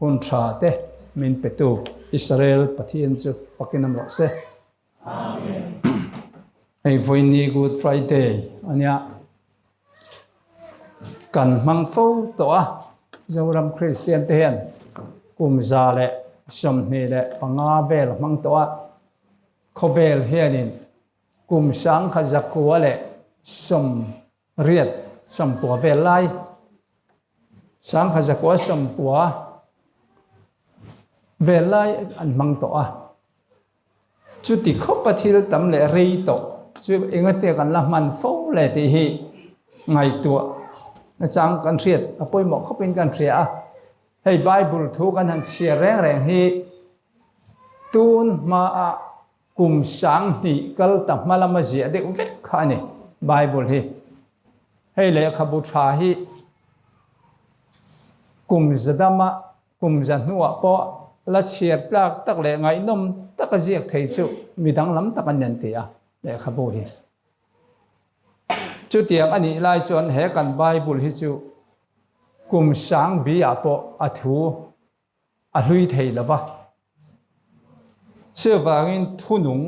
Hun tha te min petu Israel Pathian chu fakin awm rawh se. Amen. Hei vawiini Good Friday ania kan hmang fo tawh a, Zoram Kristian te hian kum 125 vel hmang tawh a, khawvel hianin kum 1989 vel lai 1990 vel lai an hmang tawh a. Chuti khawpa thil tam leh rei tawh chu engate kan la hman fo le tih hi ngaihtuah nachang kan hriat a pawimawh khawpin kan hria a. Hei Bible thu kan han chhiar reng reng hi tun hmaah Kum 2000 kal ta hma lama ziah deuh vek kha a ni Bible hi. Hei lehkhabu tha hi kum za dama kum za hnuah pawh la chhiar tlak tak leh ngaihnawm taka ziak thei chu mi danglam tak an ni an ti a lehkhabu hi. Chutiang a nih lai chuan he kan Bible hi chu kum sang bi ah pawh a thu a hlui thei lo va. Chuvangin thunung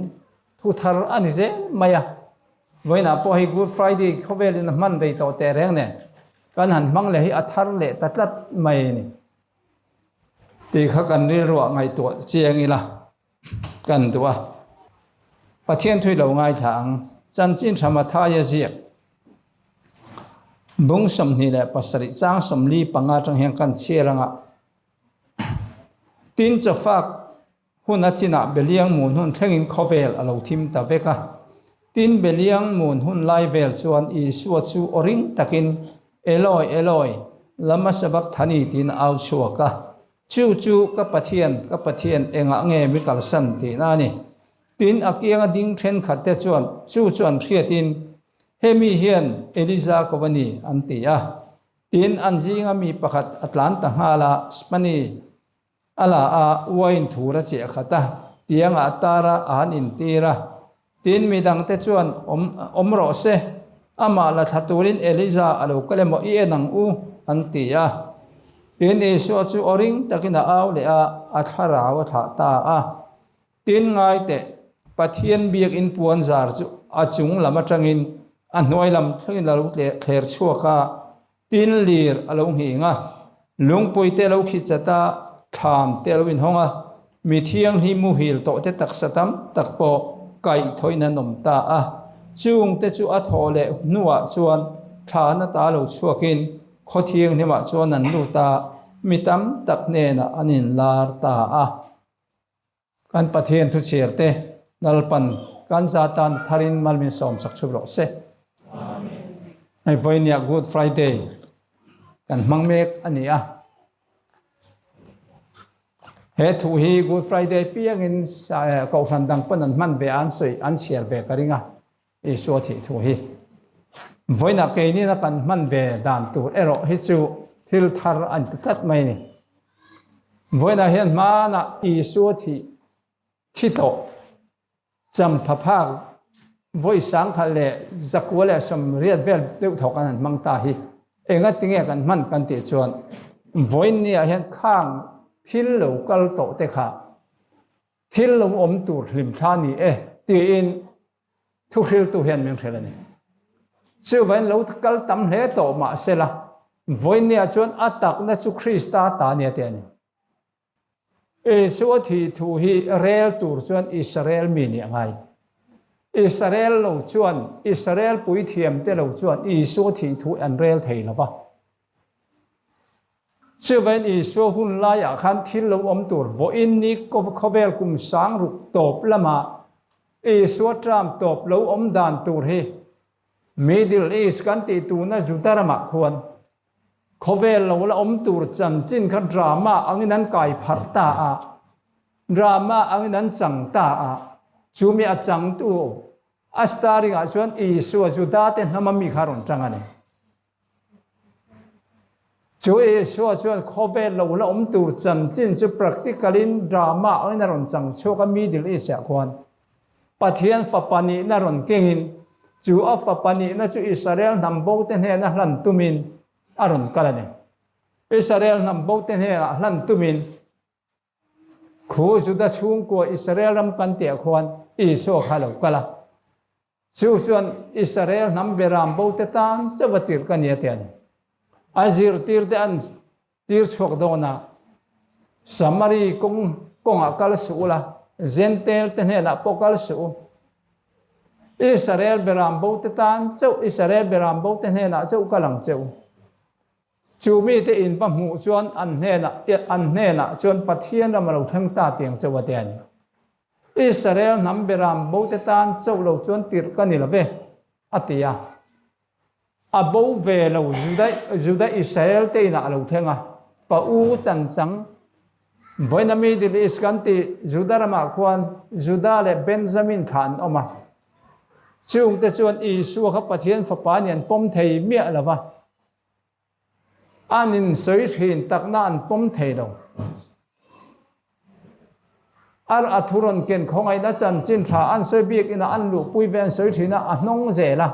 thu thar a ni zel mai a. Vawiinah pawh hei Good Friday khawvelin a hman rei tawh teh reng nen kan han hmang leh hi a thar leh ta tlat mai a ni tih kha kan rilruah ngaihtuah chiang ila kan duh a. Pathian thui lo ngaithla ang chanchin tha Mathaia ziak bung 27 chang 45 atang hian kan chhiar anga Tin, chawfak hun a chinah Beliang mun hun thlengin khawvel a lo thim ta vek a. Tin, Beliang mun hun lai vel chuan Isua chu aw ring takin, Eloi, Eloi, lama sabakthani tiin a au chhuak a. Chu chu ka Pathian, ka Pathian, engah nge mi kalsan tihna a ni. Tin, a kianga ding thenkhatte chuan chu chu an hriatin, Hemi hian Eliza ko a ni, an ti a. Tin, an zinga mi pakhat a tlan ta nghal a, Spani a la a, uain thur a chiah khat a, tiangah a tar a, a han intir a. Tin, mi dangte chuan, Awm, awm rawh se, amah la thla turin Eliza a lo kal emaw i en ang u, an ti a. Tin, Isua chu aw ring takin a au leh a, a thlarau a thlah ta a. Tin ngai teh, Pathian biakinn puan zar chu a chung lam atangin a hnuai lam thlengin a lo thler chhuak a, tin lir a lo nghing a, lungpui te a lo khi chat a, thlam te a lo inhawng a, mi thianghlim muhil tawh te taksa tam tak pawh kaihthawin an awm ta a. Chung te chu a thawh leh hnuah chuan thlan ata lo chhuakin khaw thianghlimah chuan an lut a, mi tam tak hnenah an inlar ta a. Kan Pathian thuchhiar te Lalpan kan za tan tharin malmin sawm chak chhup rawh se. Hei vawinia Good Friday kan hmang mek a ni a. He thu hi Good Friday piangin kohhran dang pawn an hman ve a, an sawi an chhiar ve ka ring a Isua thih thu hi. Vawiinah keinina kan hman ve dan tur erawh hi chu thil thar an ti tlat mai a ni. Vawiinah hian hmanah Isua thih thi tawh champha phak vawi 1980 vel deuh thawk an han hmang ta hi enga tinge kan hman kan tih chuan vawiin niah hian khang thil lo kal tawh te kha Thil lo awm tur hlimthla ni e tiin thuhriltu hian min hrilh a ni. Chuvain lo kal tam hle tawh mah sela, vawinia chuan a takna chu Krista ta nia te a ni. Isua thih thu hi rel tur chuan Israel mi nih a ngai. Israel lo chuan, Israel puithiamte lo chuan Isua thih thu an rel thei lo va. Chuvain Isua hun laiah khan thil lo awm tur vawiin ni khawvel kum 6000 tawp lama Isua tram tawp lo awm dan tur hi Middle East kan tih tuna Juda ramah khuan khawvel lo la awm tur chanchin kha drama angin an kai pharh ta a, drama angin an chang ta a, chumi a changtu a starring ah chuan Isua Juda te hnama mi kha rawn chang a ni. Chu Isua chuan khawvel lo la awm tur chanchin chu practical in drama angin a rawn chang chhuak a Middle East ah khuan Pathian fapa nihna rawn kengin chu a fapa nihna chu Israel hnam bo te hnena hlan tumin a rawn kal a ni. Israel hnam bo te hnenah hlan tumin khu Juda chhungkua Israel ram kan tih ah khuan Isua kha a lo kal a. Chu chuan Israel hnam beram bo te tan chauh a tirh ka ni a ti a ni. A zirtir te an tir chhuak dawn a, Samari kawng kawngah kal suh ula, Jentail te hnenah pawh kal suh u. Israel beram bo te tan chauh, Israel beram bo te hnenah chauh kal ang che u. Chu mite in va hmuh chuan an hnenah an hnenah chuan Pathian ram a lo thleng ta tiang chauh a ti a ni. Israel hnam beram bote tan chauh lo chuan tirh ka ni lo ve, a ti a. A bo ve lo Juda Juda Israel te inah a lo thleng a, fa u chan chang vawiina Middle East kan tih Juda ramah khuan Juda leh Benjamin thlah an awm a. Chungte chuan Isua kha Pathian Fapa ni an pawm thei miah lo va. An insawi thin takna an pawm thei lo. Ar a thu rawn ken khawngaihna chanchin tha an sawi bik ina an luhpui ve an sawi thin a, a hnawng zel a.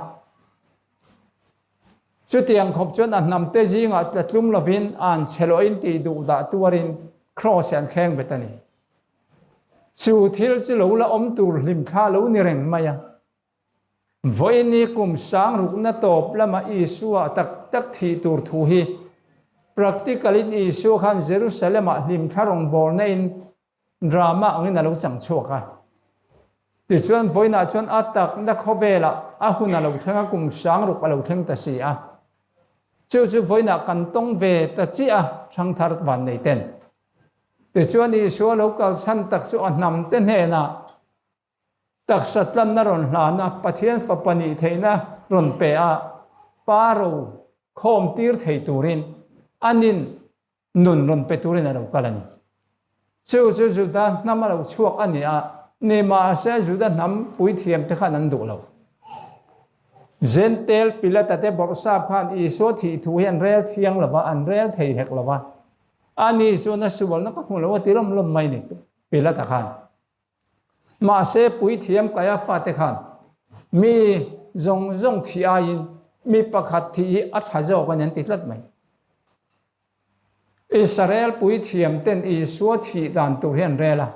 Chutiang khawp chuan a hnamte zingah tla tlum lovin an chhe lohin tih duh dah tuarin Kraws an thleng bet a ni. Chu thil chu lo la awm tur hlimthla lo ni reng mai a. Vawiini kum sang rukna tawp lama Isua tak tak thih tur thu hi practical in Isua khan Jerusalem ah hlimthla rawngbawlna in drama angin a lo chang chhuak a. Tichuan vawiinah chuan a takna khawvelah a hun a lo thleng a, kum sang ruk a lo thleng ta si a. Chu chu vawiinah kan tawng ve ta chiah a, thangthar vannei ten. Tichuan Isua lo kalchhan tak chu a hnamte hnenah Taksa tlanna rawn hlan a, Pathian fapa nih theihna rawn pe a, Pa ro khawm tir thei turin anin nun rawn pe turin a lo kal a ni. Chu chu Juda hnam a lo chhuak a ni a, nimahse Juda hnam puithiam te khan an duh lo. Jentail Pilata te bawrhsap khan Isua thih thu hi an rel thiang lo va, an rel thei hek lo va. Ani chuan a sualna ka hmu lo a ti lawm lawm mai ni Pilata khan. Mahse puithiam Kaiafa te khan mi zawng zawng thih aiin mi pakhat thih hi a tha zawk a ni an ti tlat mai. Israel puithiam ten Isua thih dan tur hi an rel a.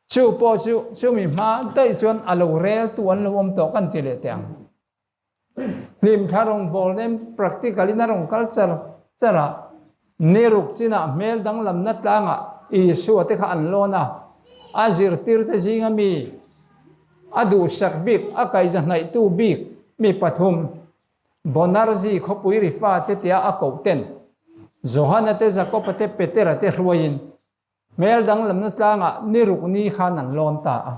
Chu pawh chu chumi hma daih chuan a lo rel tu an lo awm tawh kan ti leh teh ang. Hlimthla rawngbâwl nen practical in a rawn kal char char a, niruk chinah hmel danglamna tlangah Isua te kha an lawn a, a zirtirte zinga mi a duhsak bik, a kaihza hnaihtu bik mi pathum, Bonarzi khawpui rifa te tia a koh ten, Johana te, Jakoba te, Petera te hruaiin Hmel danglamna tlangah ni ruk ni khan an lawn ta a.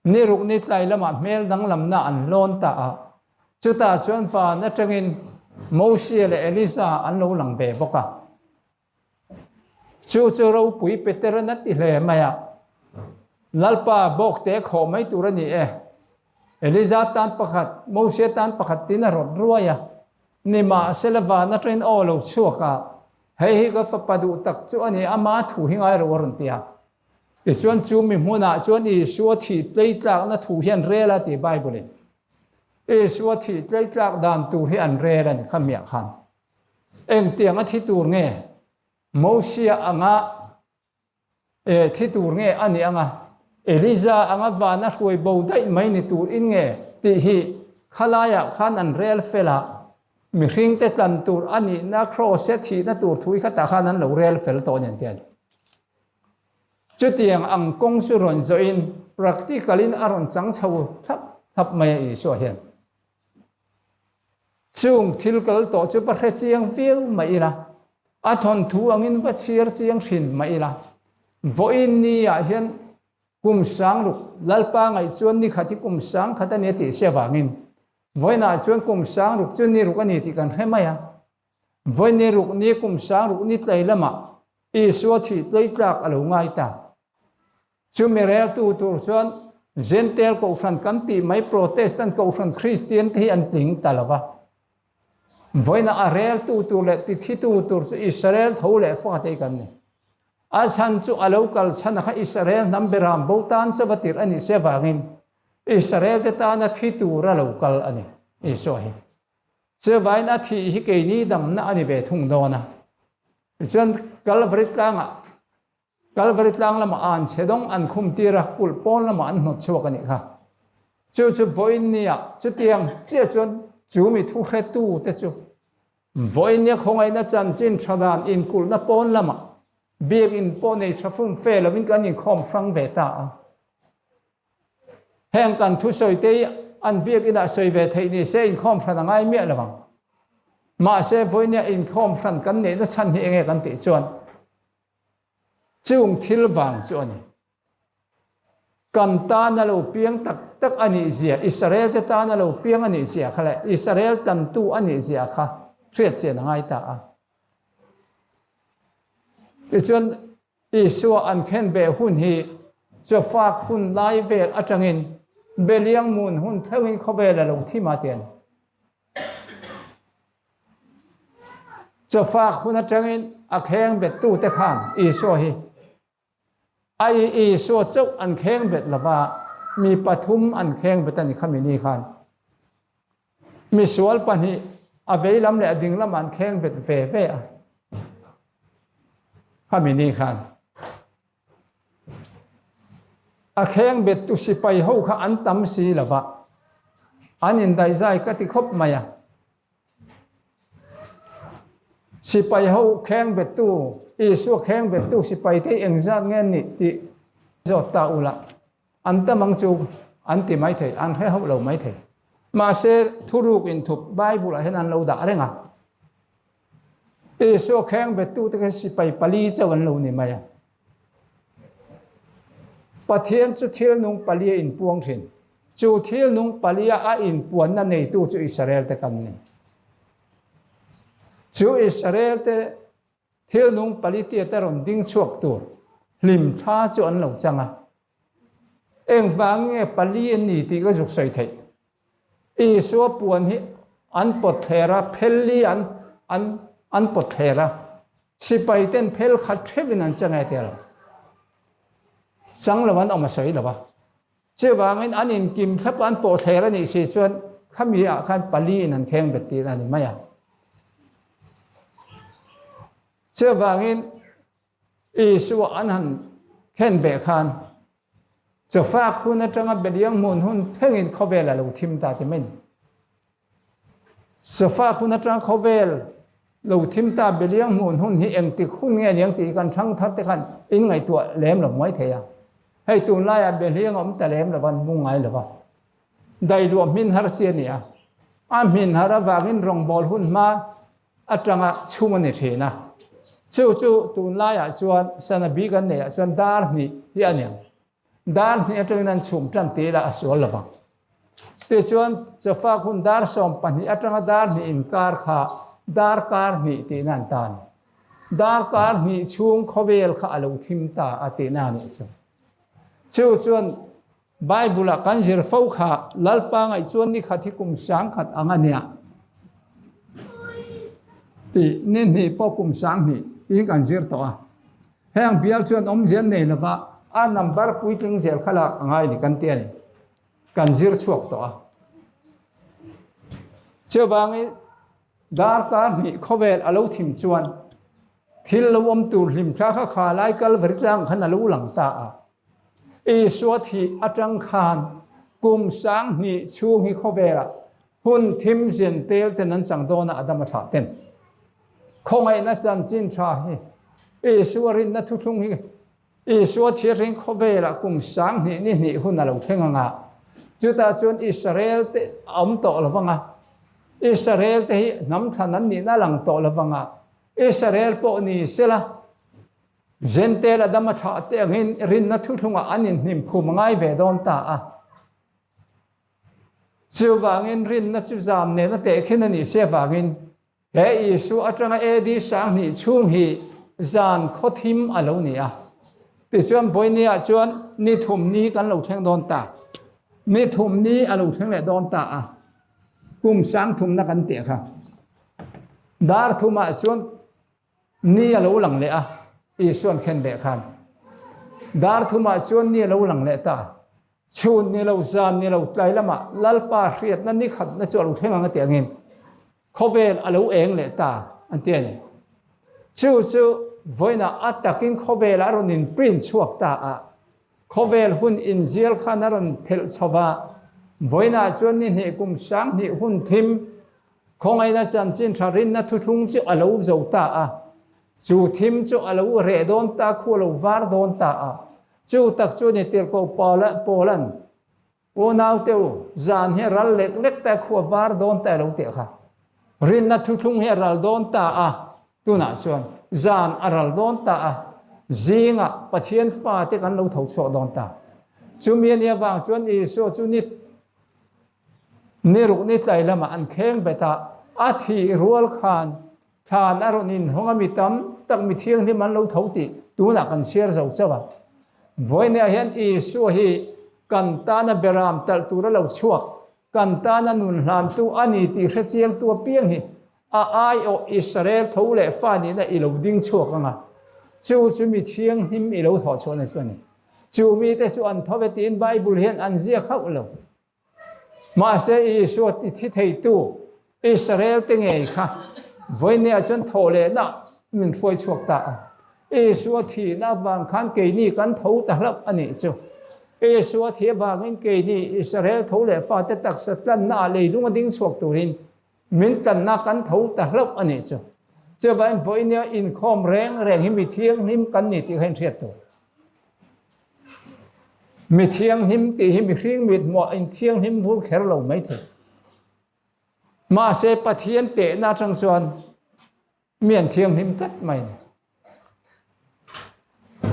Ni ruk ni tlai lamah hmel danglamna an lawn ta a. Chutah chuan van atangin Mosia leh Elisa an lo lang ve bawk a. Chu chu ropui Peteran a ti hle mai a, Lalpa, bawkte khawh mai tur a ni e. Elisa tan pakhat, Mosia tan pakhat tiin a rawt ruai a. Nimahsela van atangin aw lo chhuak a, Hei hi ka fapa duh tak chu a ni, ama thu hi ngai ro a rawn ti a. Tichuan chu mi hmunah chuan Isua thih tleitlakna thu hi an rel a ti Bible in. Isua thih tleitlak dan tur hi an rel a ni kha miah khan. Engtiang a thi tur nge? Mosia anga E, thi tur nge a nih anga, Eliza anga van a hruai bo daih mai ni tur in nge tih hi khalaiah khan an rel fel a, mihringte tlan tur a nihna kraws-e thihna tur thui khatah khan an lo rel fel tawh nen te a ni. Chutiang ang kawng chu rawn zawhin practical-in a rawn chang chho thlap thlap mai a Isua hian. Chung thil kal tawh chu va hre chiang viau mah ila, a thawnthu angin va chhiar chiang hrin mah ila, vawiin ni ah hian kum sang ruk Lalpa ngaih chuan ni khat hi kum sang khat a ni a tih si avangin vawiin ah chuan kum sang ruk chu ni ruk a ni tih kan hre mai a. Vawiin ni ruk ni kum sang ruk ni tlei lamah Isua thih tlei tlak a lo ngai ta. Chumi reltu tur chuan Jentail kohhran kan tih mai Protestant kohhran Kristian te hi an tling ta lo va. Vawiina a reltu tur leh tithitu tur chu Israel tho leh fate hi kan ni. A chhan chu a lo kal chhan a kha Israel hnam beram bo tan chauh a tirh a nih se vangin Israel te tana thi tura lo kal a ni Isua hi. Chuvain a thih hi keini damna a ni ve thung dawn a. Tichuan Kalvari tlangah Kalvari tlang lamah an chhe dawng an khum tir a, kulh pawn lamah an hnawt chhuak a nih kha. Chu chu vawiin nia chutiang chiah chuan chu mi thu hretu te chu vawiin nia khawngaihna chanchin tha dan inkulhna pawn lamah biakinn pawh nei tha fum fe lovin kan inkhawm hrang ve ta a. Heng kan thusawi te hi an biakinah sawi ve theih ni se inkhawm hran a ngai miah lo ang. Mahse vawinia inkhawm hran kan neihna chhan hi enge kan tih chuan chung thil vang chu a ni. Kan tana lo piang tak tak a nih zia, Israel te tana lo piang a nih zia kha leh Israel tantu a nih zia kha hriat chian a ngai ta a. Tichuan Isua an khen beh hun hi chawfak hun lai vel atangin Beliang mun hun thlengin khawvel a lo thi ma ti a ni. Chawfak hun atangin a kheng bettute khan Isua hi a Isua chauh an kheng bet lova mi pathum an kheng bet a ni khami ni khan. Misual pahnih a veilam leh a dinglam an kheng bet ve ve a. Khami ni khan a kheng bet tu sipai ho kha an tam si lova an indaihzai ka ti khawp mai a. Sipai ho kheng bet tu Isua kheng bet tu sipai te engzat nge ni tih zawt ta ula. An tam ang chu an ti mai thei, an hre hauh lo mai thei. Mahse, thuruk inthup Bible-ah hian an lo dah reng a. Isua kheng bettute kha sipai pali chauh an lo ni mai a. Pathian chu thil nung palia inpuang thin. Chu thil nung palia a inpuanna neitu chu Israel-te kan ni. Chu Israel-te Thil nung palitia te rawn ding chhuak tur hlim tha chu an lo chang a. Engvang nge pali an ni tih ka zuk sawi theih. Isua puan hi an pawt thler a, phel li an an an pawt thler a. Sipai ten phel khat theuhin an chang e tia lo. Chang lo an awm a sawi lo a. Chuvangin an inkim thlap an pawh thler a nih si chuan khami ah khan pali in an kheng bet tih a ni mai a. Chuvangin Isua an han khen beh khan chawfak hun atanga beliang hmun hun thlengin khawvel a lo thim ta ti mai ni. Chawfak hun atanga khawvel lo thim ta beliang hmun hun hi engtik hun nge niang tih kan thang thar te khan in ngaihtuah lem lo mai thei a. Hei tunlaiah behliang a awm ta lem lo va, an hmung ngai lo va. Dailuah hmin har chi a ni a, a hmin har avangin rawngbâwl hun hma aṭanga chhung a ni ṭhin a. Chu chu tunlaiah chuan sana bik an neihah chuan dar hnih hi a ni ang. Dar hnih aṭangin an chhum ṭan tih lah a sual lo vang. Tichuan, chawfak hun dar 12 aṭanga dar hnih inkar kha darkar hnih tihna an ta a ni. Darkar hnih chhung khawvel kha a lo thim ta a tihna a nih chu. Chu chuan Bible-ah kan zir fo kha Lalpa ngaih chuan ni khat hi kum sangkhat ang a nia tih ni hnih pawh kum sanghnih tiin kan zir tawh a. Heng bial chuan awmzia an nei lova a number puitling zel kha lak a ngai ni kan ti a ni. Kan zir chhuak tawh a. Chuvangin Darkar hnih khawvel a lo thim chuan thil lo awm tur hlim thla kha kha lai Kalvari tlang khan a lo lang ta a. Isua thih atang khan kum 2000 chhung hi khawvelah hun thim zen tel ten an chang dawn a Adama thlah ten. Khawngaihna chanchin tha hi Isua rinna thuthlung hi Isua thiarhring khawvelah kum 2000 ni hnih hun a lo thleng ang a, chutah chuan Israel te a awm tawh lo vang a, Israel te hi hnam thlan an nihna a lang tawh lo vang a, Israel pawh ni sela Jentail Adama thlah te angin rinna thuthlungah an inhnim phum a ngai ve dawn ta a. Chuvangin rinna chu zam nena tehkhin a nih si avangin He Isua atanga AD 2000 chhung hi zan khaw thim a lo ni a. Tichuan vawinia chuan ni thum ni kan lo thleng dawn ta. Ni thum ni a lo thleng leh dawn ta a. Kum sang thumna kan tih kha. Dar thumah chuan ni a lo lang leh a, Isuan khen leh khan. Dar thumah chuan ni a lo lang leh ta. Chhun ni lo, zan ni lo, tlai lamah Lalpa hriatna ni khatna chu a lo thleng ang a tih angin. Khawvel a lo eng leh ta an ti a ni. Chu chu vawiinah a takin khawvelah a rawn inprint chhuak ta a, khawvel hun inzial khan a rawn phelh chho va, vawiinah chuan ni hnih kum 2000 hun thim khawngaihna chanchin tha rinna thuthlung chu a lo zo ta a, chu thim chu a lo reh dawn ta, khu a lo var dawn ta a, chu tak chu ni tirhkoh Paula'n Unaute u, zan hi a ral lek lek ta, khua var dawn ta ilo tih kha. Rinna thuthlung hi a ral dawn ta a, tunah chuan zan a ral dawn ta a, zingah Pathian fate kan lo tho chhuak dawn ta. Chumi a nih avang chuan Isua chu ni ni ruk ni tlai lamah an kheng bet a, a thih rual khan thlan a rawn inhawng a, mi tam tak mi thianghlim an lo tho tih tunah kan chhiar zo chauh a. Vawiinah hian Isua hi kan tana beram talh tura lo chhuak, kan tana nun hlantu a ni tih hre chiangtu apiang hi a aiawh Israel tho leh fa nihna i lo ding chhuak ang a, chu chu mi thianghlim i lo thawh chhuahna chu a ni. Chu mite chu an tho ve tiin Bible hian an ziak hauh lo. Mahse, Isua ti thi theitu Israel-te ngei kha vawinia chuan thawh lehna min hruai chhuak ta a. Isua thihna avang khan keini kan tho ta hlauh a nih chu. Isua thih avangin keini Israel tho leh fate taksa tlannaah leilung a ding chhuak turin min tlanna kan tho ta hlauh a nih chu. Chuvangin vawinia inkhawm reng reng hi mi thianghlim kan ni tih kha inhriat tur. Mi thianghlim tih hi mihring mit hmuah in thianghlim vur kher lo mai thei. Mahse Pathian tehna atang chuan mi an thianghlim tlat mai ni.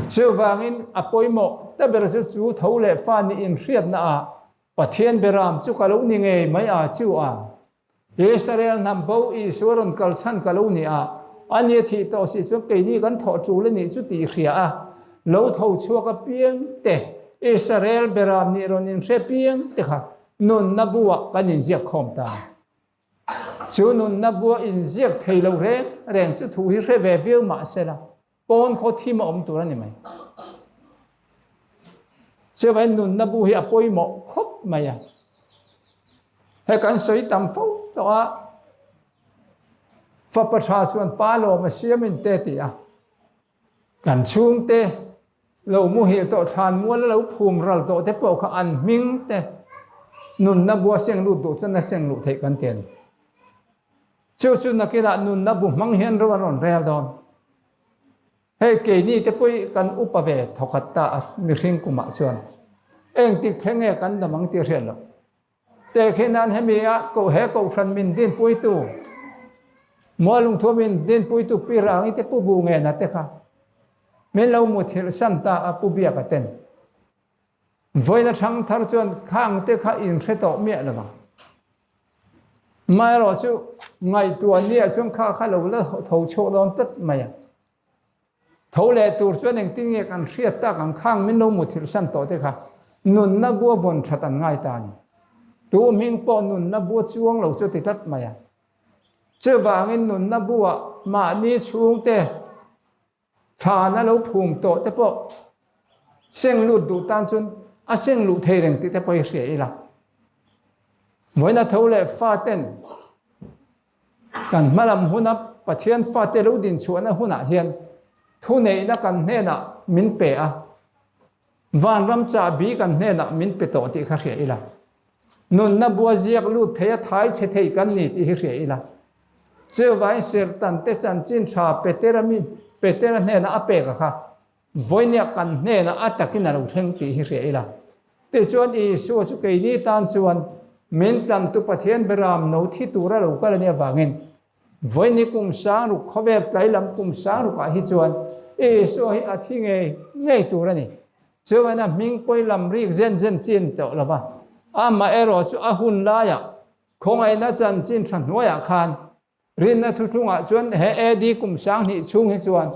Chuvangin a pawimawh ta ber chu chu tho leh fa nih inhriatna ah Pathian beram chu ka lo ni ngei mai a chu a. Israel hnam bo Isua rawn kal chhan ka lo ni a, a nia thih tawh si chuan keini kan thawh tul a nih chu tih hria a, lo tho chhuak apiang te, Israel beram nih rawn inhre piang te kha nunna buah kan inziak khawm ta. Chu nunna bua inziak thei lo reng reng chu thu hi hre ve viau mah sela, Pawn khaw thim a awm tur a ni mai. Chuvangin nunna bu hi a pawimawh khawp mai a. He kan sawi tam fo tawh a, fapa tha chuan pa lawm a siam in te ti a. Kan chhungte lo muhil tawh thlan mual a lo phum ral tawh te pawh kha an hming te nunna bua seng lut duh chuan a seng luh theih kan ti a ni. Chu chu nakinah nunna bu hmang hian ro an rawn rel dawn. Hei keini te pawh kan upa ve thawkhat ta a mihring kumah chuan engtik thleng nge kan dam ang tih a hriat loh. Tehkhin nan hemi a koh he kohhran min dinpuitu Mualungthua min dinpuitu Pi Rangi te Pu Bu Ngena te kha min lo muthilh san ta a Pu Biaka ten. Vawiina thangthar chuan khang te kha inhre tawh miah lo vang. Amaherawh chu ngaihtuah nia chuan kha kha lo la tho chhuak dawn tlat mai a. Tho leh tur chuan engtin nge kan hriat tak ang khang min lo muthilh san tawh te kha nunna bua vawn that an ngai ta a ni. Tu hming pawh nunna bua chuang lo chu ti tlat mai a. Chuvangin nunna bua mahni chhungte Thlan a lo phum tawh te pawh seng lut duh tan chuan a seng luh thei reng tih te pawh hi hria ila. Vawiin a tho leh faten kan hmalam huna Pathian fate lo dinchhuahna hunah hian thuneihna kan hnenah min pe a, Vanram chahbi kan hnenah min pe tawh tih kha hria ila. Nunna bua ziak lut thei a thai chhe thei kan ni tih hi hria ila. Chuvangin Sertan te chanchin tha Petera mi Petera hnenah a pek a kha vawinia kan hnenah a takin a lo thleng tih hi hria ila. Tichuan Isua chu keini tan chuan min tlantu Pathian beram no thi tura lo kal a nih avangin Vawiini kum sangruk khawvel tlai lam kum sangrukah hi chuan Isua hi a thi ngei ngei tur a ni. Chuan a hming pawi lam rik zen zen chi a ni tawh lo va. Amaherawh chu a hun laiah khawngaihna chanchin tha hnuaiah khan rinna thuthlungah chuan he AD kum 2000 chhung hi chuan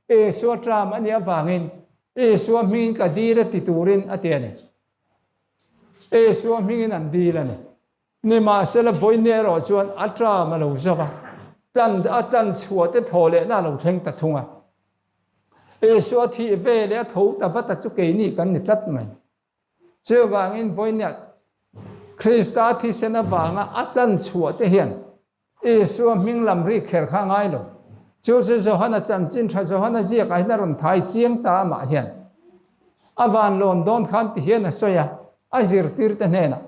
Isua tram a nih avangin Isua hmingin ka dil a ti turin a ti a ni. Isua hmingin an dil a ni. Nimahsela vawiin erawh chuan a tram a lo zauh a, tlan a tlan chhuah te thaw lehna a lo thleng ta thung a. Isua thih ve leh a tho ta vat a chu keini kan ni tlat mai. Chuvangin vawiin Krista thisen avanga a tlan chhuah te hian. Isua hming lam rik kher kha a ngai lo. Chu chu Johana chanchin tha Johana ziakah hian a rawn thai chiang ta amah hian. A van lawn dawn khan ti hian a sawi a, a zirtirte hnenah,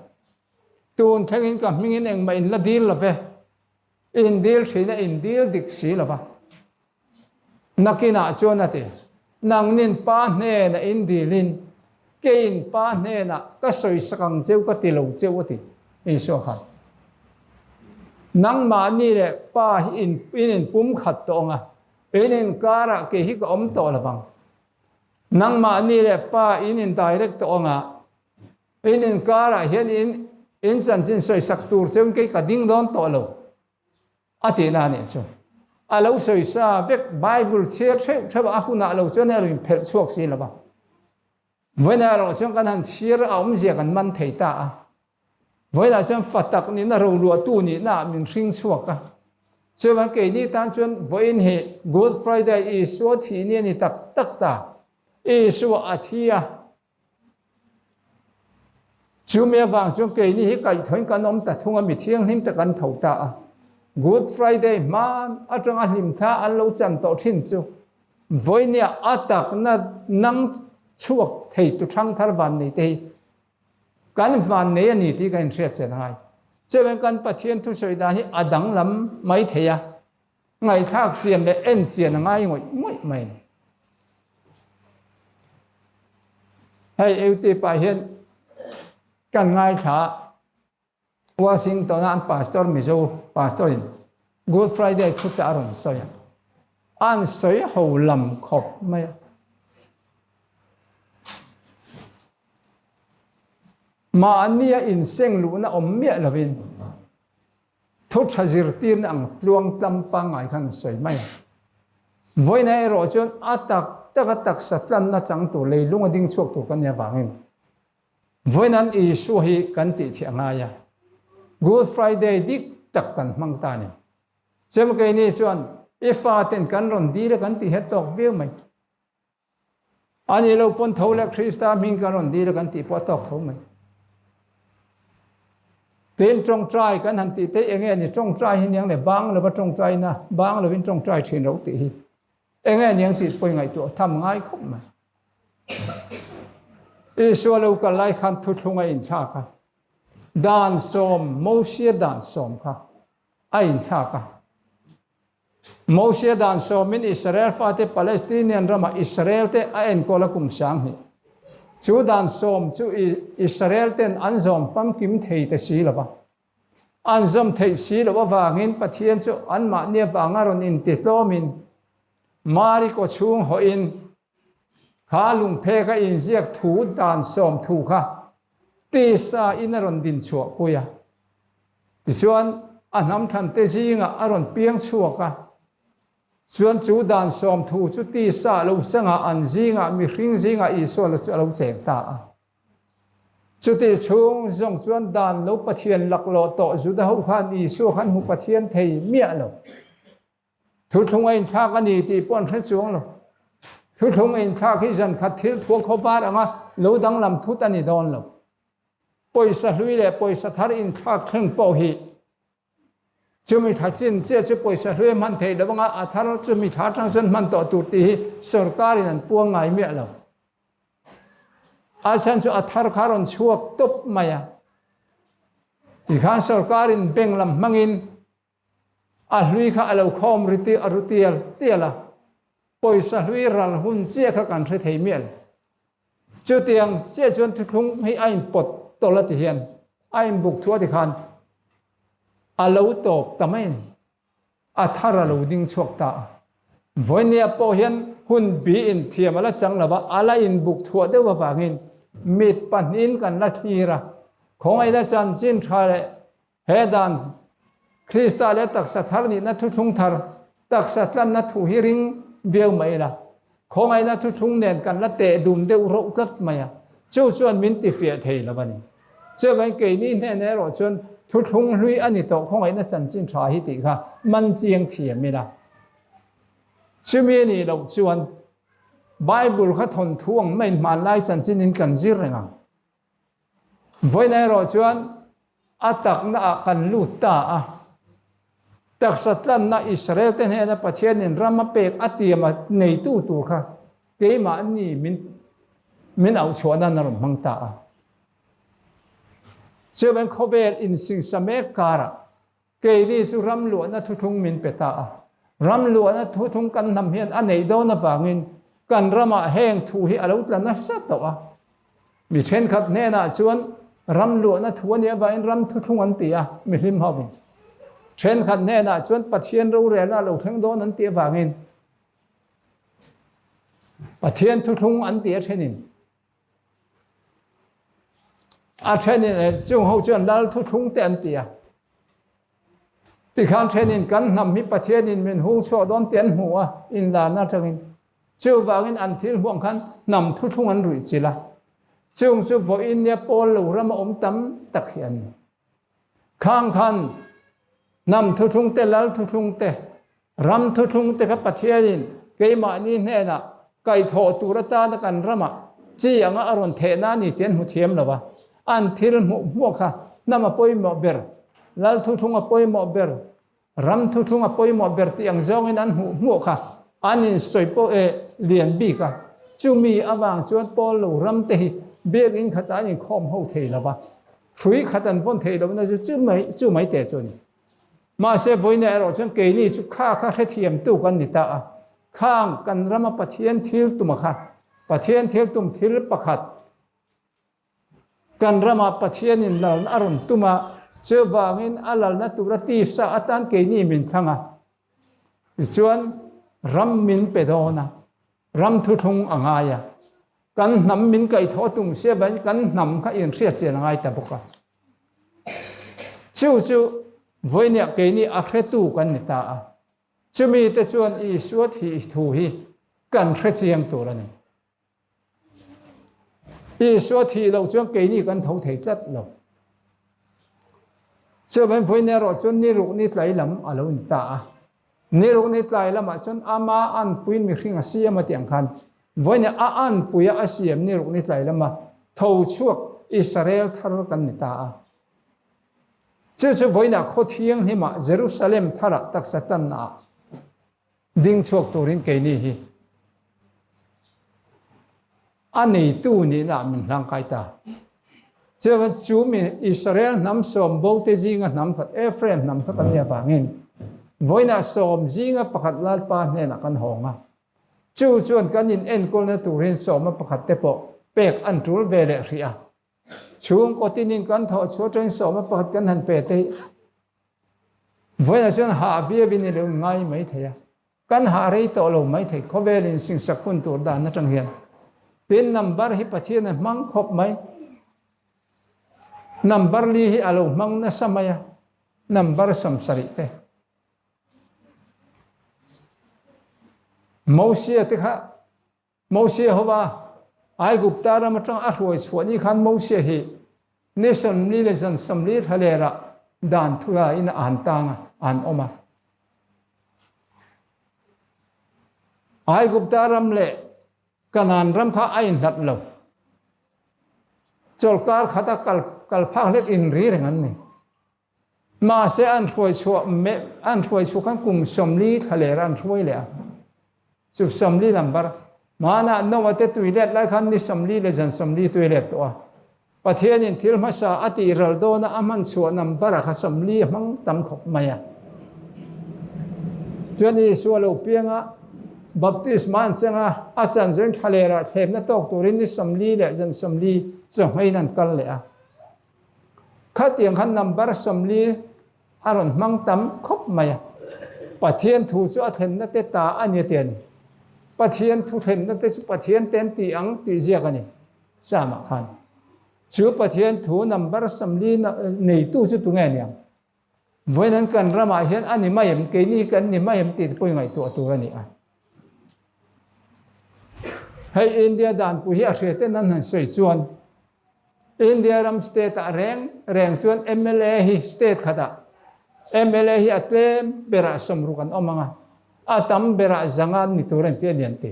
Tun thlengin ka hmingin engmah in la dil lo ve, in dil thin a in dil dik si lo va. Nakinah chuan a ti, Nangnin Pa hnenah in dilin, keiin Pa hnenah ka sawisak ang cheu ka ti lo cheu a ti, Isua khan. Nangmahni leh Pa hi in inpumkhat tawh ang a, in inkarah kei hi ka awm tawh lo vang. Nangmahni leh Pa in indirect tawh ang a, in inkarah hian in in chanchin sawisak tur cheu kei ka ding dawn tawh lo. A tihna a nih chu. A lo sawi sa vek Bible chhiar theuh theuh a hunah lo chuan a lo inphelh chhuak si lo va. Vawiinah erawh chuan kan han chhiar a awmzia kan man thei ta a. Vawiinah chuan fa tak nihna roluahtu nihnaah min hring chhuak a. Chuvan keini tan chuan vawiin hi Good Friday Isua thih ni a ni tak tak ta. Isua a thi a. Chumi avang chuan keini hi kaihthawin kan awm ta thung a, mi thianghlim te kan tho ta a. Good Friday hman atanga hlimthla an lo chan tawh thin chu vawinia a takna nang chhuak thei tu thangthar vannei te hi kan vannei a ni tih ka inhriat chian a ngai. Chuan kan Pathian thusawi dan hi a danglam mai thei a. Ngaihthlak chian leh en chian a ngai ngawih ngawih mai. Hei Eutip ah hian kan ngaithla Washington a an pastor Mizo pastor in Good Friday thuchah a rawn sawi a. An sawi ho lam khawp mai a. Mahnia inseng luhna awm miah lovin Thu tha zirtirna ang tluang tlam pangngai khan an sawi mai a. Vawiina erawh chuan a tak taka taksa tlanna chang tur leilung a ding chhuak tur kan nih avangin vawiina an Isua hi kan tih theih a ngai a. Good Friday dik tak kan hmang ta a ni. Chema keini chuan i faten kan rawn dil a kan tih het tawk viau mai. A nih lo pawn tho leh Krista hming kan rawn dil a kan tih pawh a tawk tho mai. Tin tawngtai kan han tih te enge ni tawngtai hi niang leh bang lova tawngtai na bang lovin tawngtai thin ro tih hi enge niang tih pawh ngaihtuah tham ngai khawp mai. Isua lo kal lai khan thuthlung a inthlak a, dan sawm Mosia dan sawm kha a inthlak a. Mosia dan sawmin Israel fate Palestinian ramah Israel te a enkawl a kum 2000. Chu dan sawm chu Israel ten an zawm famkim thei ta si lo va. An zawm theih si loh avangin Pathian chu anmahni avanga rawn intitlawmin Mari kawchhung hawhin kha lungphek a inziak thu dan sawm thu kha tisa in a rawn din chhuah pui a. Tichuan, a hnam thante zingah a rawn piang chhuak a. Chuan chu dan sawm thu chu tisa lo sangah an zingah mihring zingah Isua lo chu a lo cheng ta a. Chuti chhung zawng chuan dan lo Pathian laklawh tawh Juda ho khan Isua khan hmu Pathian thei miah lo. Thuthlung a inthlak a ni tih pawh an hre chuang lo. Thuthlung a inthlak hi zan khat thil thuak khaw var anga lo danglam thut a ni dawn lo. Pawisa hlui leh pawisa thar inthlak thleng pawh hi chumi thla chin chiah chu pawisa hlui a hman theih lo anga a thar chumi thla atang chuan hman tawh tur tih hi sorkarin an puang ngai miah lo. A chhan chu a thar kha rawn chhuak tawp mai a. Tikhan sorkarin bank lam hmangin A hlui kha a lo khawm ri a ru tial tial a, pawisa hlui ral hun chiah kha kan hre thei mial. Chutiang chiah chuan thuthlung hi a inpawt tawlh a ti hian a inbuk thu a ti khan a lo tawp ta mai a ni. A thar a lo ding chhuak ta a. Vawinia pawh hian hun bi inthiam a la chang lo va, a la inbuk thuah deuh avangin mit pahnihin kan la thlir a, khawngaihna chanchin tha leh He dan, Krista leh taksa thar nihna thuthlung thar, taksa tlanna thu hi ring viau mai ila, khawngaihna thuthlung nen kan la teh dun deuh roh tlat mai a, chu chuan min tifiah thei lo a ni. Chuvangin keini hnenah erawh chuan thuthlung hlui a ni tawh khawngaihna chanchin tha hi tih kha man chiang thiam ila. Chumi a nih loh chuan Bible kha thawnthu ang maiin hmanlai chanchinin kan zir reng ang. Vawiin erawh chuan a taknaah kan lut ta a. Taksa tlanna Israel-te hnena Pathianin ram a pek a tiam a neitu tur kha keimahni min min auhchhuah nan a rawn hmang ta a. Chuan khawvel insingsa mek karah keini chu ram luahna thuthlung min pe ta a. Ram luahna thuthlung kan hnam hian a neih dawn avangin kan ramah heng thu hi a lo tla nasa tawh a. Mi thenkhat hnenah chuan ram luahna thu a nih avangin ram thuthlung an ti a, mi hlim hovin. Thenkhat hnenah chuan Pathian rorelna a lo thleng dawn an tih avangin Pathian thuthlung an ti a thenin. A thenin eh, chung ho chuan lal thuthlung te an ti a. Tikhan thenin kan hnam hi Pathianin min hung chhuah dawn tih an hmu a, inlarna atangin. Chuvangin an thil hmuh ang khan hnam thuthlung an ruih chilh a, chung chu vawiin nia pawl lo rama awm tam tak hi an ni. Khang khan hnam thuthlung te, lal thuthlung te, ram thuthlung te kha Pathianin keimahni hnenah kaihthawh tur atana kan ramah chi anga a rawn thehna a ni tih an hmu thiam lo a, an thil hmuh hmuah kha hnam a pawimawh ber, lal thuthlung a pawimawh ber, Ram thuthlung a pawimawh ber tih ang zawngin an hmuh hmuh kha an insawi pawh e lian bik a, chumi avang chuan Paul lo ram te hi biakinn khatah an inkhawm ho thei lo va, hrui khat an vawn thei lohna chu chu mai chu mai teh chu a ni. Mahse vawiina erawh chuan keini chu kha kha hrethiamtu kan ni ta a, khang kan rama Pathian thil tuma kha Pathian thil tum thil pakhat, Kan ramah Pathianin lalna a rawn tum a, chuvangin a lalna tura tisa atan keini min thlang a. Tichuan, ram min pe dawn a, ram thuthlung a ngai a. Kan hnam min kaihthawh tum sia bain kan hnam kha inhriatchian a ngai ta bawk a. Chu chu vawinia keini a hretu kan ni ta a. Chumi te chuan Isua thih thu hi kan hrechiang tur a ni. Isua thih loh chuan keini kan tho thei tlat lo. Chuvain vawiin erawh chuan ni ruk ni tlai lam a lo ni ta a. Ni ruk ni tlai lamah chuan ama anpuiin mihring a siam a tih ang khan vawiin a anpuia a siam ni ruk ni tlai lama tho chhuak Israel thar kan ni ta a. Chu chu vawiinah khaw thianghlimah Jerusalem tharah taksa tannaah Ding chhuak turin keini hi a neitu nihna min hlangkai ta. Chuan chu mi Israel hnam sawm bote zinga hnam khat Ephraim hnam kha kan nih avangin vawiinah sawm zinga pakhat Lalpa hnenah kan hawng a. Chu chuan kan in enkawlna turin sawma pakhat te pawh pek an tul ve leh hrih a. Chhungkaw tinin kan thawh chhuah atangin sawma pakhat kan han pe te hi Vawiinah chuan hah viauin i lo ngai mai thei a, kan hah rei tawh lo mai thei khawvelin singsak hun tur dan atang hian. Tin, number hi Pathian a hmang khawp mai. Number li hi a lo hmang nasa mai a, number 70 te. Mosia te kha Mosia hova Aigupta ram atang a hruai chhuah ni khan Mosia hi ni 40 leh zan 40 thlalerah dan thura in a han tang a, a han awm a. Aigupta ram leh Kanaan ram kha a inhlat lo. Chawlhkar khata kal kal phak hlek inri reng an ni. Mahse an hruai chhuah an hruai chhuah khan kum 40 thla ler an hruai leh a. Chu 40 lambar hmanah Noah te tui let lai khan ni 40 leh zan 40 tui let tawh a. Pathianin thil hmasa a tih ral dawna a hman chhuah number ah kha 40 a hmang tam khawp mai a. Chuan Isua lo pianga baptisma an cheng a, a chan zawin thla lerah thlemna tawk turin ni 40 leh zan 40 chawhmeiin an kal leh a. Khatiang khan number 40 a rawn hmang tam khawp mai a. Pathian thu chu a thlenna te ta a ni a ti a ni. Pathian thu thlenna te chu Pathian te an ti ang tih ziak a ni Psalm-ah khan. Chu Pathian thu number 40 neitu chu tunge aniang? Vawiin an kan ramah hian a ni mai em, keini kan ni mai em tih te pawh i ngaihtuah tur a ni a. Hei India danpui hi a hria ten an han sawi chuan India ram state ah reng reng chuan mla hi state khatah mla hi a tlem berah 60 an awm ang a, a tam berah 500 an ni tur an ti a ni an ti.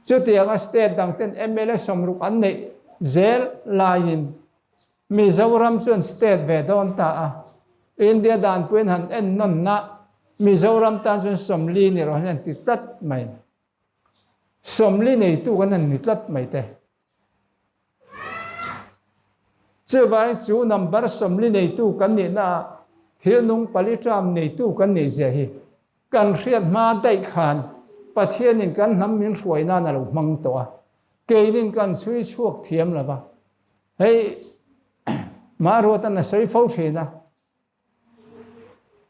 Chutianga state dang ten mla 60 an neih zel laiin Mizoram chuan state ve dawn ta a. India danpuiin han en nawnna Mizoram tan chuan 40 ni rawh hian an ti tlat mai. 40 neitu kan han ni tlat mai te. Chuvangin chu number 40 neitu kan nihna ah thil nung pali term neitu kan nih zia hi kan hriat hma daih khan Pathianin kan hnam min hruai nan a lo hmang tawh a, keinin kan chhui chhuak thiam lo va. Hei Maruatan a sawi fo thin a,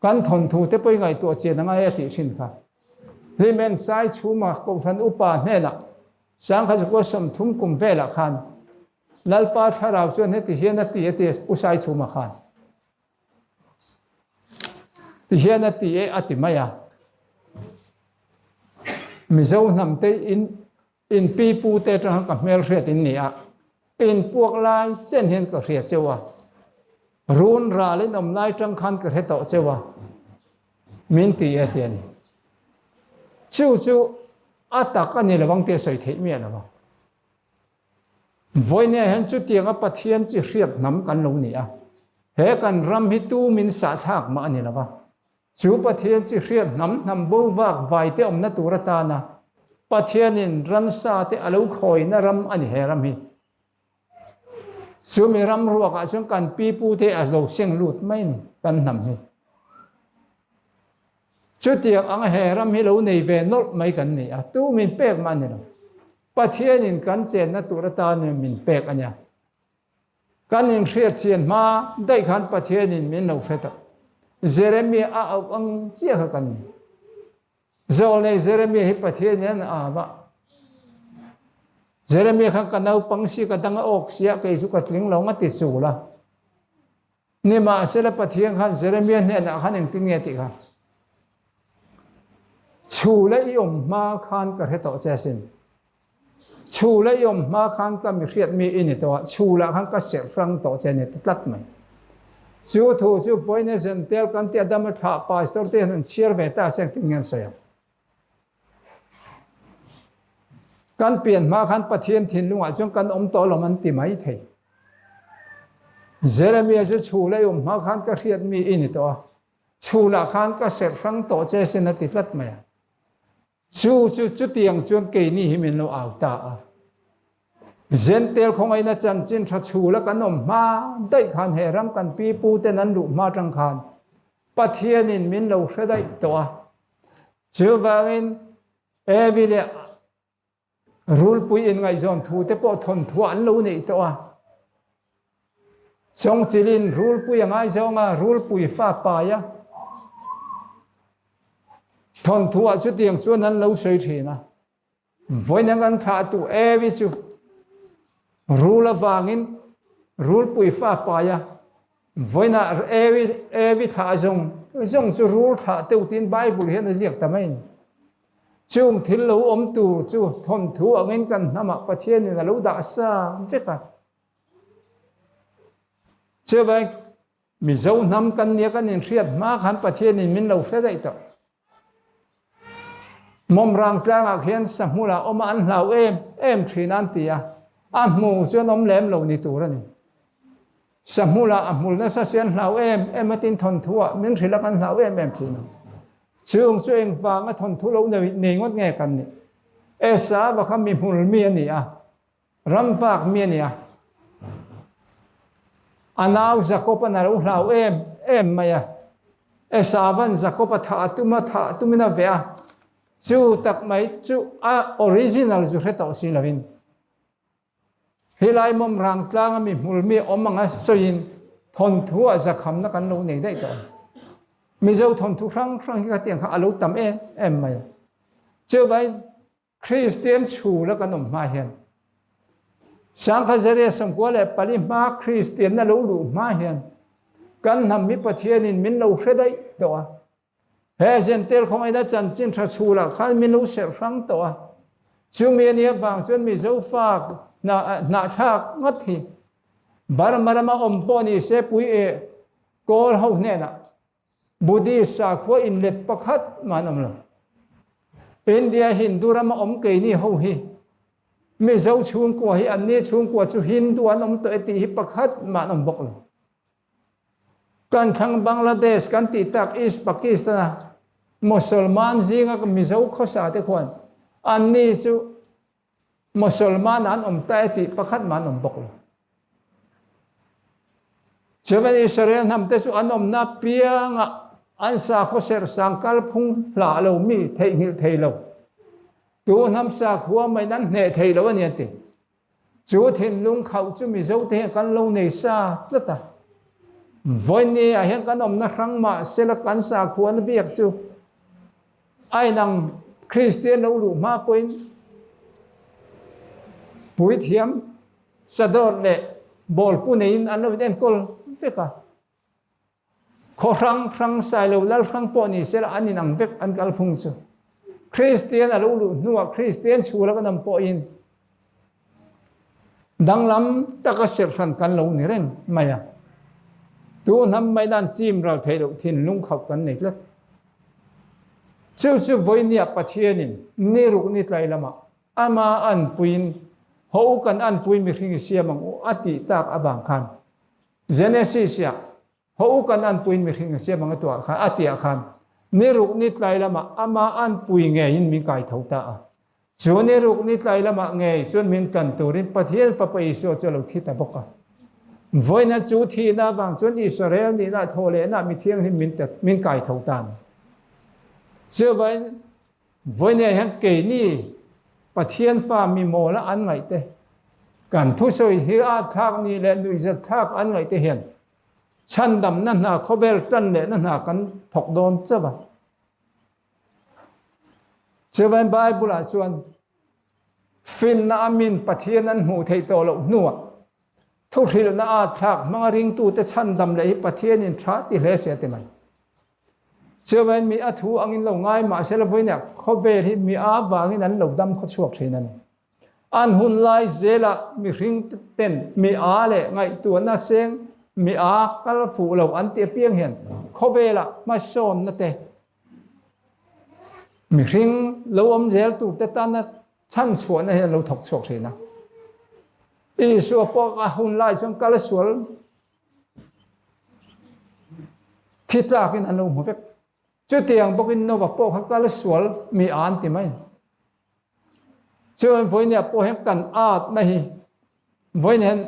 kan thawnthu te pawh i ngaihtuah chian a ngai a tih thin kha. Hlimen Sai Chhuma Kohhran upa hnenah Sangkhat zakua 30 kum velah khan Lalpa thlarau chuan heti hian a ti a ti a Pu Sai Chhuma khan. Ti hian a ti e a ti mai a. Mizo hnam te in In pi pu te atang ka hmelhriat in ni a, in puak lai chen hian ka hria cheu a, run ral in awm lai tang khan ka hre tawh cheu a, min ti e ti a ni. Chu chu a tak a ni lo ang tih a sawi theih miah lo a. Vawinia hian chutianga Pathian chi hriat hnam kan lo ni a, he kan ram hi tu min sahthlak mah a ni lo va, Chu Pathian chi hriat hnam hnam bo vak vaite awmna tur atana Pathianin ransa te a lo khawina ram a ni he ram hi. Chumi ram ruakah chuan kan pi pu te a lo seng lut mai ni kan hnam hi. Chutiang anga he ram hi lo nei ve nawlh mai kan ni a, tu min pek mah a ni lo. Pathianin kan chenna tur atana min pek a nia. Kan inhriat chian hma daih khan Pathianin min lo hre tawh. Jeremia a auh ang chiah kha kan ni. Zawlnei Jeremia hi Pathianin an au a. Jeremia khan ka naupang si ka dang a awk si a, kei chu ka tling lo nga ti chul a. Nimahsela Pathian khan Jeremia hnenah khan engtin nge tih kha? Chhula i awm hma khan ka hre tawh che asin. Chhula i awm hma khan ka mi hriat mi i ni tawh a, chhulah khan ka serh hrang tawh che a ni ta tlat mai. Chu thu chu vawiin a zen tel kan tih a dam a thlah pastor te hian an chhiar ve ta se engtin nge an sawi ang? Kan pian hma khan Pathian thinlungah chuan kan awm tawh lawm an ti mai thei. Jeremia chu chhula i awm hma khan ka hriat mi i ni tawh a, chhulah khan ka serh hrang tawh che sin a ti tlat mai a. Chu chu chutiang chuan keini hi min lo au ta a. Zentel khawngaihna chanchin tha chhula kan awm hma daih khan he ram kan pi pu ten an luh hma tang khan Pathianin min lo hre daih tawh a. Chuvangin Evi leh Rulpui inngaihzawn thu te pawh thawnthuah an lo neih tawh a. Chawngchilin rulpui a ngaizawng a, rulpui fa pai a. Thawnthuah chutiang chuan an lo sawi thin a. Vawiin an thlahtu Evi chu rul avangin rulpui fa pai a. Vawiinah Evi Evi thlah zawng zawng chu rul thlah teuh tiin Bible hian a ziak ta mai a ni. Chung thil lo awm tur chu thawnthu angin kan hnamah Pathianin a lo dah sa vek a. Chuvang Mizo hnam kan nia kan inhriat hma khan Pathianin min lo hre daih tawh. Mawmrang tlangah khian sahmul ah awm a an hlau em em thin a an ti a, a hmu chu an awm lem lo ni tur a ni. Sahmul ah a hmul nasa si an hlau em em a tin thawnthu ah min hrilh a kan hlau em em thin a. Chung chu engvang a thawnthu lo nei ngawt nge kan nih? Esava kha mi hmul mi a ni a, Ramvak mi a nia. A nau Jakob-an a lo hlau em em mai a. Esavan Jakob-a thah a tum a, thah tumin a veh a. Chu tak mai chu a original zu hre tawh si lovin helai mawm rang tlanga mi hmul mi awm anga sawiin thawnthu ah zakhamna kan lo nei daih tawh a ni. Mizo thawnthu hrang hrang hi khatiang kha a lo tam em em mai a. Chuvangin Kristian chhula kan awm hma hian Sangkhazaria 94 hma Kristianna lo luh hma hian kan hnam hi Pathianin min lo hre daih tawh a. He Zentel khawngaihna chanchin tha chhulah khan min lo serh hrang tawh a. Chumi a nih avang chuan Mizo fa hnahthlak ngat hi Burma rama awm pawh ni se pui e Kawl ho hnenah Buddhist sakhua inlet pakhat mah an awm lo. India Hindu rama awm keini ho hi Mizo chhungkua hi anni chhungkua chu Hindu an awm tawh e tih hi pakhat mah an awm bawk lo. Kan thlang Bangladesh kan tih tak East Pakistan a Mosolman zinga Mizo khawsa te khuan anni chu Mosolman an awm ta e tih pakhat mah an awm bawk lo. Chuan Israel hnam te chu an awmna pianga an sakhaw serhsang kalphung hlah lo mi theihnghilh thei lo. Tu hnam sakhua maiin an hneh thei lo a ni an ti. Chu thinlung khauh chu Mizote hian kan lo nei sa tlat a. Vawiin ah hian kan awmna hrang mah sela kan sakhuana biak chu a inang Kristian lo luh hma pawhin puithiam sadawt leh bawlpu neiin an lo inenkawl vek a. Khaw hrang hrang Sailo lal hrang pawh ni sela an inang vek an kalphung chu. Kristian a lo luh hnuah Kristian chhula kan awm pawhin danglam taka serhhran kan lo ni reng mai a. Tu hnam mai nan chim ral theih loh thinlung khauh kan nei tlat. Chu chu vawinia Pathianin ni ruk ni tlai lamah ama anpuiin haw u kan anpui mihring i siam ang u a tih tak avang khan Genesis-ah haw u kan anpuiin mihring a siam ang a tuah khan, a tiah khan ni ruk ni tlai lamah ama anpui ngeiin min kai tho ta a. Chu ni ruk ni tlai lamah ngei chuan min tlan turin Pathian Fapa Isua chu a lo thi ta bawk a. Vawiina chu thihna avang chuan Israel nihna thaw lehna mi thianghlim min min kai tho ta a ni. Chuvangin Vawinia hian keini Pathian fa mi mawla an ngaih te, kan thusawi hi a thlak ni leh nuihzat thlak an ngaih te hian chhandamna hna khawvel tan lehna hna kan thawk dawn chauh a. Chuvain Bible ah chuan finna a min Pathian an hmuh theih tawh loh hnuah thuhrilhna a thlak hmanga ringtute chhandam leh hi Pathianin tha ti hle se a ti mai. Chuvain mi a thu angin lo ngai mah sela vawiinah khawvel hi mi a vangin an lo dam khaw chhuak thin a ni. An hun lai zelah mihring ten mi a leh ngaihtuahna seng mi a kal fuh lo an ti apiang hian khawvelah hmasawnna te mihring lo awm zel tur te tana chhan chhuahna hi an lo thawk chhuak thin a. Isua pawh a hun lai chuan kal sual Thi tlakin an lo hmu vek. Chutiang bawkin Nova pawh kha kal sual mi a an ti mai. Chuan vawinia pawh hian kan atna hi vawiin hian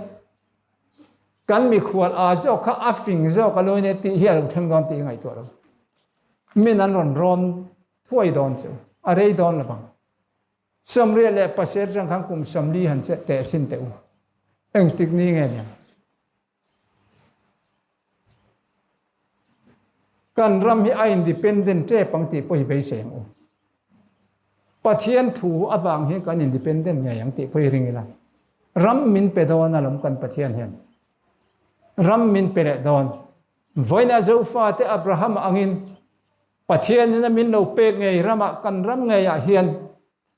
kan mikhual a zawk kha a fing zawk a lo nia tih hi a lo thleng dawn tih i ngaihtuah lo. Min an rawn rawn thuai dawn chu a rei dawn lo vang. Sawmriat leh pasir atang khan kum 40 han che teh sin teh u. Engtik ni nge niang? Kan ram hi a independent tep ang tih pawh hi beisei ang u. Pathian thu avang hian kan independent ngei ang tih pawh hi ring ila. Ram min pe dawn alawm kan Pathian hian. Ram min pe leh dawn. Vawiina Zofate Abraham angin Pathianin a min lo pek ngei ramah kan ram ngeiah hian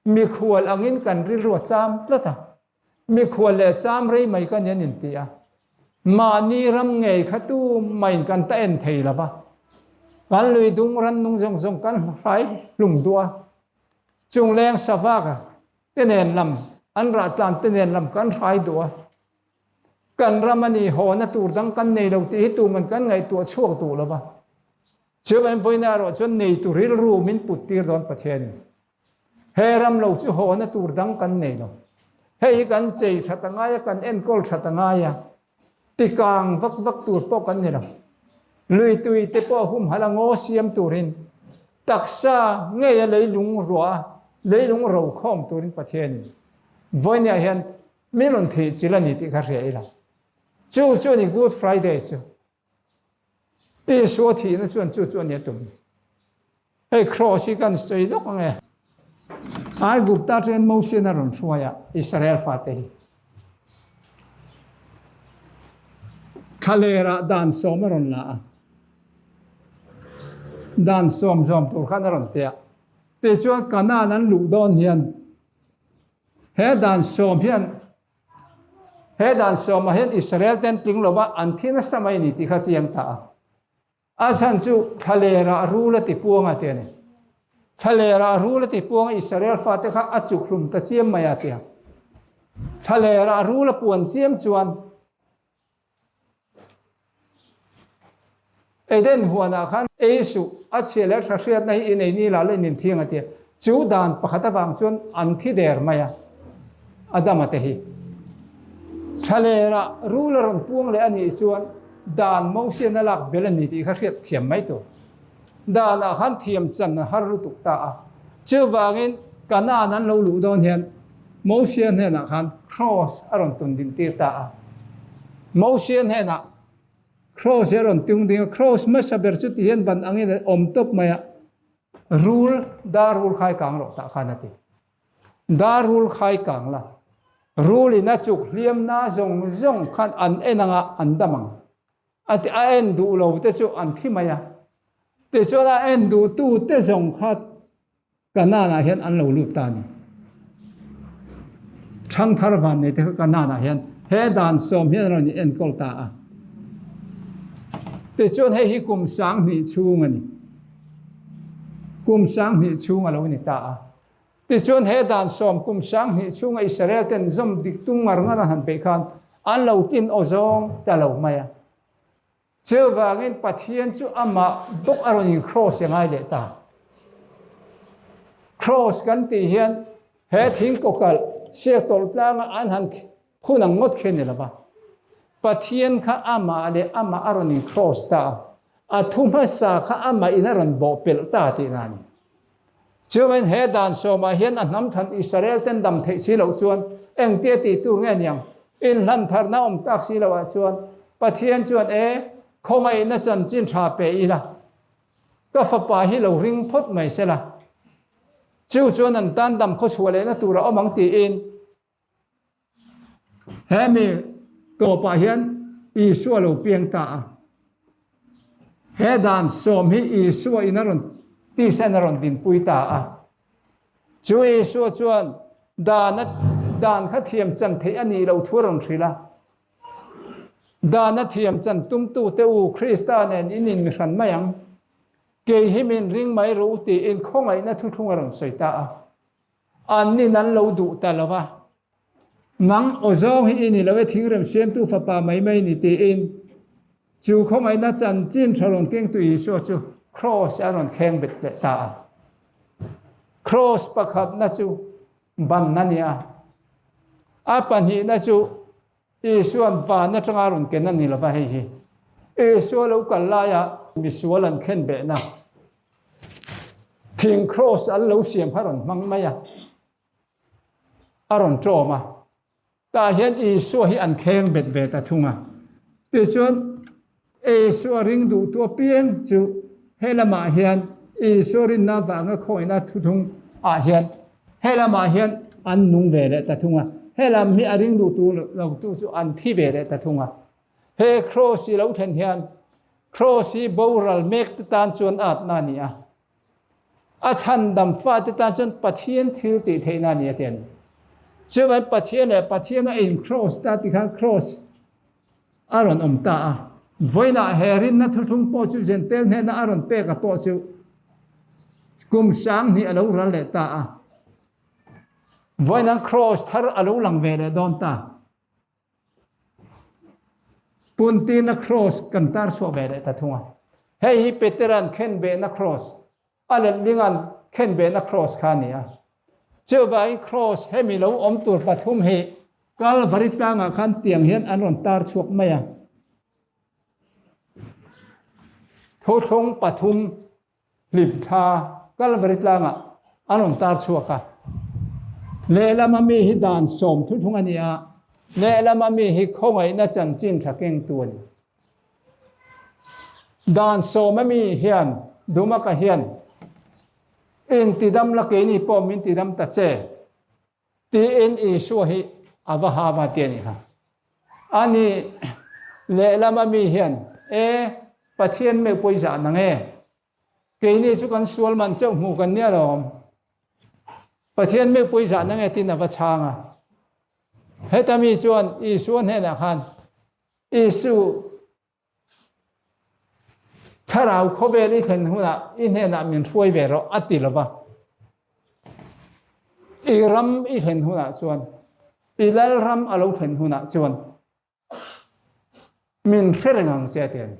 mikhual angin kan rilru a cham tlat a, mikhual leh cham rei mai ka ni an inti a, mahni ram ngei kha tu main kan ta en thei lo va, kan lui dung rannung zawng zawng kan hrai hlum duh a, chungleng savak te nen lam an rah tlan te nen lam kan hrai duh a, kan ram a ni hawna tur dang kan nei lo tih hi tuman kan ngaihtuah chhuak duh lo va. Chuvangin vawiina erawh chuan neitu rilru min put tir dawn Pathianin he ram lo chu hawna tur dang kan nei lo. Hei hi kan chei that a ngai a, kan enkawl that a ngai a, tikang vak vak tur pawh kan ni lo. Lui tui te pawh humhalh a ngaw siam turin taksa ngeia leilung ruah a, leilung ro khawm turin Pathianin vawiiniah hian min rawn thih chilh a ni tih kha hria ila. Chu chu a ni Good Friday chu. Isua thihna chuan chu chu a ni a tum. Hei cross hi kan sawi lawk ang e. Aigupta atangin Mosian a rawn hruai a, Israel fate hi. Thlalerah dan sawm a rawn la a. Dan sawm zawm tur khan a rawn ti a. Tichuan Kanaan an luh dawn hian he dan sawm hian He dan sawmah hian Israel ten tling lova an thi nasa mai a ni tih kha chiang ta a. A chhan chu thlalerah rul a ti puang a ti a ni. Thlalerah rul a ti puang a Israel fate kha a chuk hlum ta chiam mai a ti a. Thlalerah rul a puan chiam chuan. Eden huanah khan ei suh, a chhia leh tha hriatna hi inei ni lah leh in thiang a ti a. Chu dan pakhat avang chuan an thi der mai a, Adama te hi. Thlalerah rul a rawn puang leh a nih chuan dan Mosian a lak bel a ni tih kha hriat thiam mai tur. Danah khan thiam chan a har lutuk ta a. Chuvangin Kanaan an lo luh dawn hian Mosia hnenah khan Kraws a rawn tun din tir ta a. Mosia hnenah Kraws hi a rawn tung ding a, Kraws hmasa ber chu ti hian ban angin a awm tawp mai a, Rul, dar rul khai kang rawh tah khan a ti. Dar rul khai kang la, rulin a chuk hliam na zawng zawng khan an en anga an dam ang. A ti, a en duh lo te chu an thi mai a. Tichuan a en duh tu te zawng kha Kanaan ah hian an lo lut ta a ni. Thangthar van nei te kha Kanaan ah hian he dan sawm hian a rawn in enkawl ta a. Tichuan hei hi kum 2000 chhung a ni. Kum 2000 chhung a lo ni ta a. Tichuan he dan sawm kum 2000 chhunga Israel ten zawm dik tum ngar ngar a han peih khan an lo tin aw zawng ta lo mai a. Chuvangin Pathian chu amah bawk a rawn in kraws a ngai leh ta. Kraws kan tih hian he thing kawkalh siak tawlh tlanga an han phun ang ngawt khi a ni lo va. Pathian kha amah leh amah a rawn in kraws ta a, a thu hmasa kha amah in a rawn bawhpelh ta tihna a ni. Chuvangin he dan sawmah hian a hnam than Israel ten dam theih si loh chuan engtia tih tur nge niang? Inhlan tharna awm tak si loh ah chuan Pathian chuan e, khawngaihna chanchin tha pe ila, ka fapa hi lo ring phawt mai sela, chu chuan an tan dam khawchhuah lehna tur a awm ang tiin Hemi tawpah hian Isua lo piang ta a. He dan sawm hi Isua in a rawn tisen a rawn dinpui ta a. Chu Isua chuan dan a dan kha thiam chan theih a nih loh thu a rawn hrilh a. Dan a thiam chan tumtute u Krista nen in inmihran mai ang. Kei hi min ring mai rawh u tiin khawngaihna thuthlung a rawn sawi ta a. An nin an lo duh ta lo va, Nang aw zawng hi i ni lo e, thingrem siamtu fapa mai mai ni tiin chu khawngaihna chanchin tha rawn kengtu Isua chu kraws a rawn kheng bet leh ta a. Kraws pakhatna chu ban a ni a, a pahnihna chu Isua'n van atanga rawn ken a ni lo va, hei hi Isua lo kal laia misual an khen behna thing kraws an lo siam kha rawn hmang mai a, a rawn ṭawm a. Tah hian Isua hi an kheng bet ve ta thung a. Tichuan, Isua ring duhtu apiang chu he lamah hian Isua rinna avanga khawina thuthlung ah hian he lamah hian an nung ve leh ta thung a. He lam hi a ring duhtu lotu chu an thi ve leh ta thung a. He kraws hi lo thlen hian kraws hi boral mek te tan chuan atna a ni a. A chhandam fate tan chuan Pathian thil tih theihna a ni a ti a ni. Chuvangin Pathian leh Pathian a in kraws ta ti khan kraws a rawn awm ta a. Vawiinah he rinna thuthlung pawh chu Jentail hnena a rawn pek a pawh chu kum 2000 a lo ral leh ta a. Vawiinah kraws thar a lo lang ve leh dawn ta. Puntina kraws kan tar chhuah ve leh ta thung a. Hei hi Petera'n khenbehna kraws, a letlinga'n khenbehna kraws kha a ni a. Chuvangin kraws hemi lo awm tur pathum hi Kalvari tlangah khan tiang hian an rawn tar chhuak mai a. Thuthlung pathum Hlimthla Kalvari tlangah an rawn tar chhuak a. Lehlama mi hi dan sawm thuthlung a ni a, lehlama mi hi khawngaihna chanchin tha kengtu a ni. Dan sawma mi hian Dumaka hian intidam la keini pawh min tidam ta che. Tiin Isua hi a va ha va ti a nih kha. Ani lehlama mi hian, E, Pathian meuh pawh i zah nang e. Keini chu kan sual man chauh hmuh kan nia lawm. Pathian meuh pawh i zah nang e tiin a va chhang a. Heta mi chuan Isua hnenah khan, Isu, Thlarau khawvel i thlen hunah i hnenah min hruai ve rawh a ti lova. I ram i thlen hunah chuan, i lal ram a lo thlen hunah chuan min hre reng ang che a ti a ni.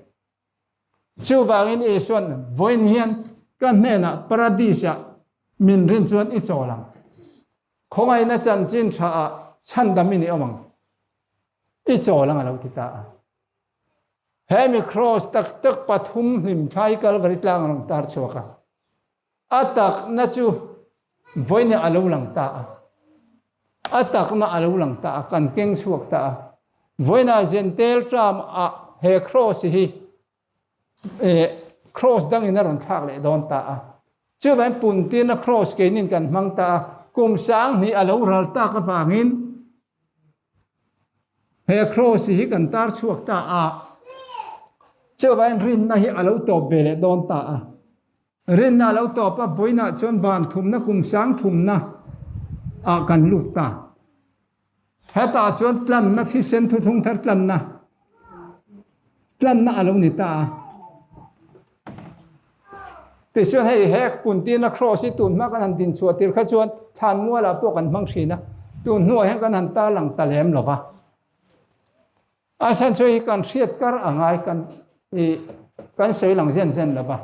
Chuvangin Isua'n vawiin hian ka hnenah Paradis-ah min rin chuan i chawl ang. Khawngaihna chanchin thaah chhandamin i awm ang. I chawl ang a lo ti ta a. He mi kraws tak tak pathum hlim thlai Kalvari tlang a rawn tar chhuak a. A takna chu vawiin a lo lang ta a. A takna a lo lang ta a, kan keng chhuak ta a. Vawiinah Jentail tram ah he kraws hi kraws dangin a rawn thlak leh dawn ta a. Chuvangin puntirna kraws keinin kan hmang ta a, kum 2000 a lo ral tak avangin he kraws hi kan tar chhuak ta a. Chuvangin rinna hi a lo tawp ve leh dawn ta a. Rinna a lo tawp a, vawiinah chuan van thumna kum sang thumna ah kan lut ta. Hetah chuan tlanna thisen thuthlung thar tlanna tlanna a lo ni ta a. Tichuan hei he puntirna cross hi tun hma kan han din chhuah tir kha chuan thlan mualah pawh kan hmang thin a, tun hnuah hian kan han tarlang ta lem lo va. A chhan chu hei kan hriat kar a ngai kan ih kan sawi lang zen zen lo va.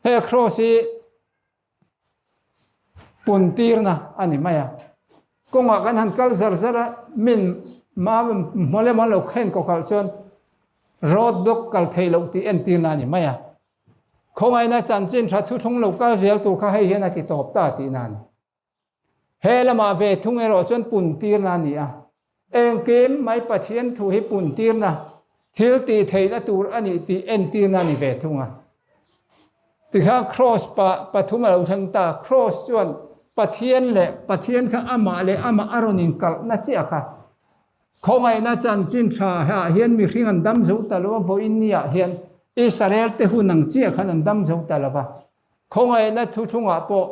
He cross hi Puntirna a ni mai a. Kawngah kan han kal zar zar a, min ma hmawlh emaw an lo khen kaw kalh chuan road block kal theih loh tih entirna a ni mai a. Khawngaihna chanchin tha thuthlung lo kal zel tur kha hei hian a ti tawp ta tihna a ni. He lamah ve thung erawh chuan puntirna a ni a. Engkim mai Pathian thu hi puntirna, thil tih theihna tur a nih tih entirna a ni ve thung a. Tikhan Kraws pa pathum a lo thleng ta. Kraws chuan Pathian leh Pathian kha amah leh amah a rawn inkalhna chiah kha. Khawngaihna chanchin tha ah hian mihring an dam zo ta lo a, vawiin niah hian Israel te hun ang chiah khan an dam zo ta lo va. Khawngaihna thuthlungah pawh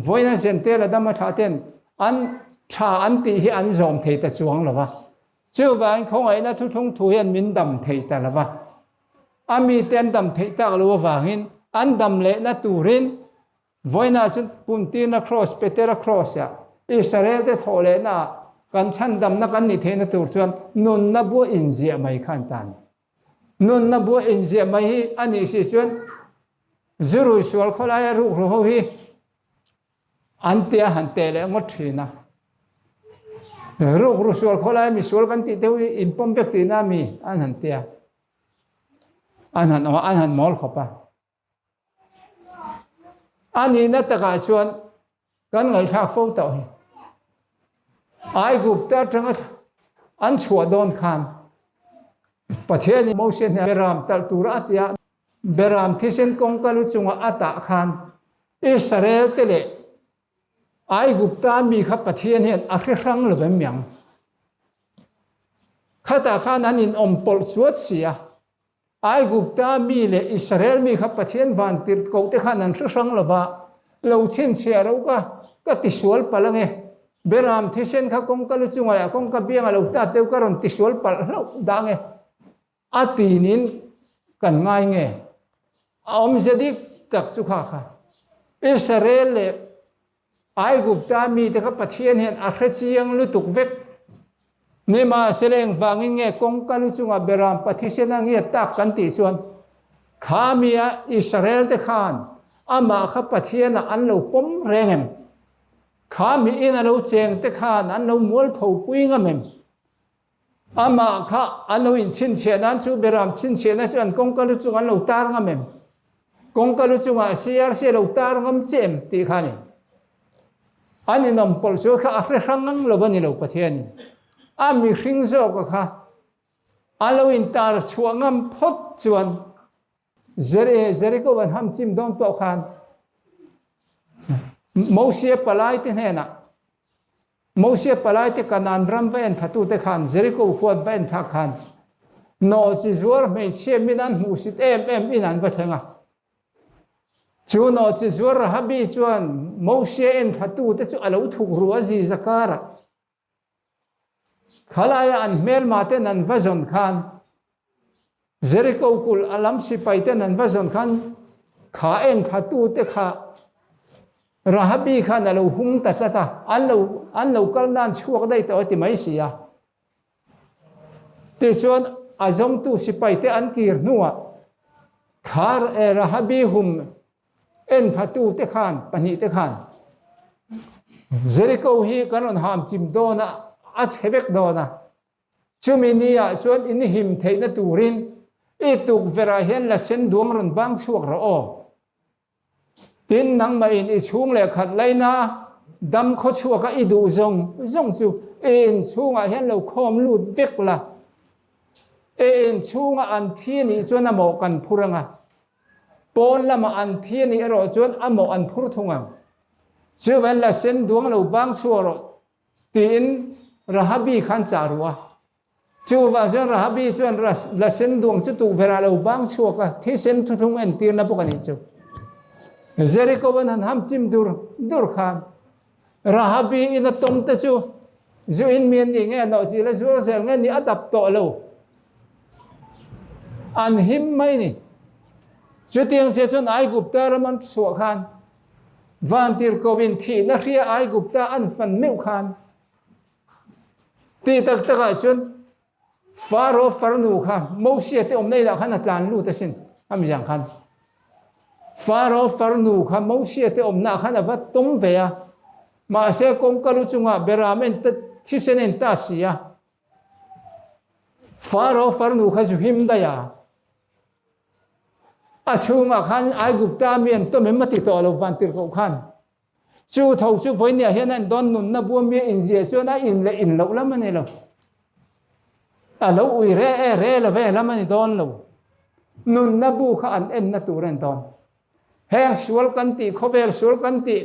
vawiina Jentail a dam a thlah ten an tha an tih hi an zawm thei ta chuang lo va. Chuvangin khawngaihna thuthlung thu hian min dam thei ta lo va. A mite an dam theih tak lo avangin an dam lehna turin vawiinah chuan puntirna kraws, Petera kraws-ah Israel-te thawh lehnaah kan chhandamna kan nih theihna tur chuan nunna bua inziah mai kha an ta a ni. Nunna bua inziah mai hi a nih si chuan Zurui sual khawlaia rukru ho hi an tia han teh leh ngawt thin a. Rukru sual khawlaia misual kan tih deuh hi inpawm vek tihna a mi an han tia. An han an han mawl khawp a. A nihna takah chuan kan ngaihthlak fo tawh hi. Aigupta atanga an chhuah dawn khan Pathianin Mosia hnenah Beram talh tura a ti a, Beram thisen kawngka lu chunga a tah khan Israel te leh Aigupta mi kha Pathian hian a hre hrang lo em miang. Khatah khan an inawm pawlh chuat si a, Aigupta mi leh Israel mi kha Pathian van tirh koh te khan an hre hrang lo va, lo chhinchhiah ro ka, ka tisual palh ange. Beram thisen kha kawngka lu chungah leh kawngka biangah lo tat deuh ka rawn tisual palh hlauh dah ange. A tinin kan ngai nge? A awmzia dik tak chu kha kha. Israel leh Aigupta mite kha Pathian hian a hre chiang lutuk vek. Nimahsela engvangin nge kawngka lu chunga Beram Pathisena ngiat tak kan tih chuan kha mia Israel te khan amah kha Pathianah an lo pawm reng em? Kha miin a lo cheng te khan an lo mualpho pui ngam em? Amah kha an lo inchhinchhiah nan chu Beram chhinchhiahna chu an kawngka lu chung an lo tar ngam em? Kawngka lu chungah CRC a lo tar ngam che em? tih kha a ni. An inawm pawlh chu kha a hre hrang ngang lo a ni lo Pathianin a mihring zawka kha a lo intar chhuah ngam phawt chuan Jeriko an ham chim dawn pawh khan Mosia palaite hnenah Mosia palaite Kanaan ram va en thatute khan Jeriko khuan va en thlak khan nawhchi zuar hmeichhia min an hmuhsit em em in an va thleng a. Chu nawhchi zuar Rahabi chuan Mosia en thatute chu a lo thuk ru a zi zakarah. Khalaia an hmelma ten an va zawn khan Jeriko kulh a lam sipai ten an va zawn khan kha en thla tute kha Rahabi khan a lo hung ta tlat a, an lo an lo kal nan chhuak daih tawh a ti mai si a. Tichuan a zawngtu sipai te an kir hnuah. Khar e Rahabi hum en phatu te khan pahnihte khan Jeriko hi kan rawn ham chim dawn a, a chhe vek dawn a. Chumi ni ah chuan in him theihna turin i tukverh ah hian la sen duang rawn bang chhuak rawh aw. Tin, nangmah in i chhung leh khat laina dam khaw chhuak a i duh zawng zawng chu i in chhungah hian lo khawm lut vek la. I in chhunga an thi nih chuan a mawh kan phur ang a, pawn lama an thi nih erawh chuan a mawh an phur thung ang. Chuvan la sen duang lo bang chhuak rawh tiin Rahabi khan chah ruh a. Chuvang chuan Rahabi chuan la sen duang chu tukverh ah lo bang chhuak a, thisen thuthlung entirna bawk a nih chu. Jericho an han ham chim dur dur khan Rahabi in a tawm te chu zu in mi an nih nge nawh chi la zuar zel nge nih a dap tawh lo. An him mai ni. Chutiang che chuan Aigupta ram an chhuah khan Vantirhkoh in thihna hria Aigupta an fan meuh khan Tih tak takah chuan Faro farnu kha Mosia te awmna inah khan a tlan lut asin, a miziang khan. Faro farnu kha Mosia te awmnaah khan a va tawm ve a, mahse kawngka lu chungah beram en ta thisen en ta si a. Faro farnu kha zu him daih a. A chhungah khan Aigupta mi an tawm em a ti tawh lo vantirhkoh khan. Chu tho chu vawinia hian a indawn nunna buam mi a inziah chuan a in leh in loh lam a ni lo. A lo ui re e re lo ve lam a ni dawn lo. Nunna bu kha an enna tur a ni dawn. Heng sual kan tih, khawvel sual kan tih,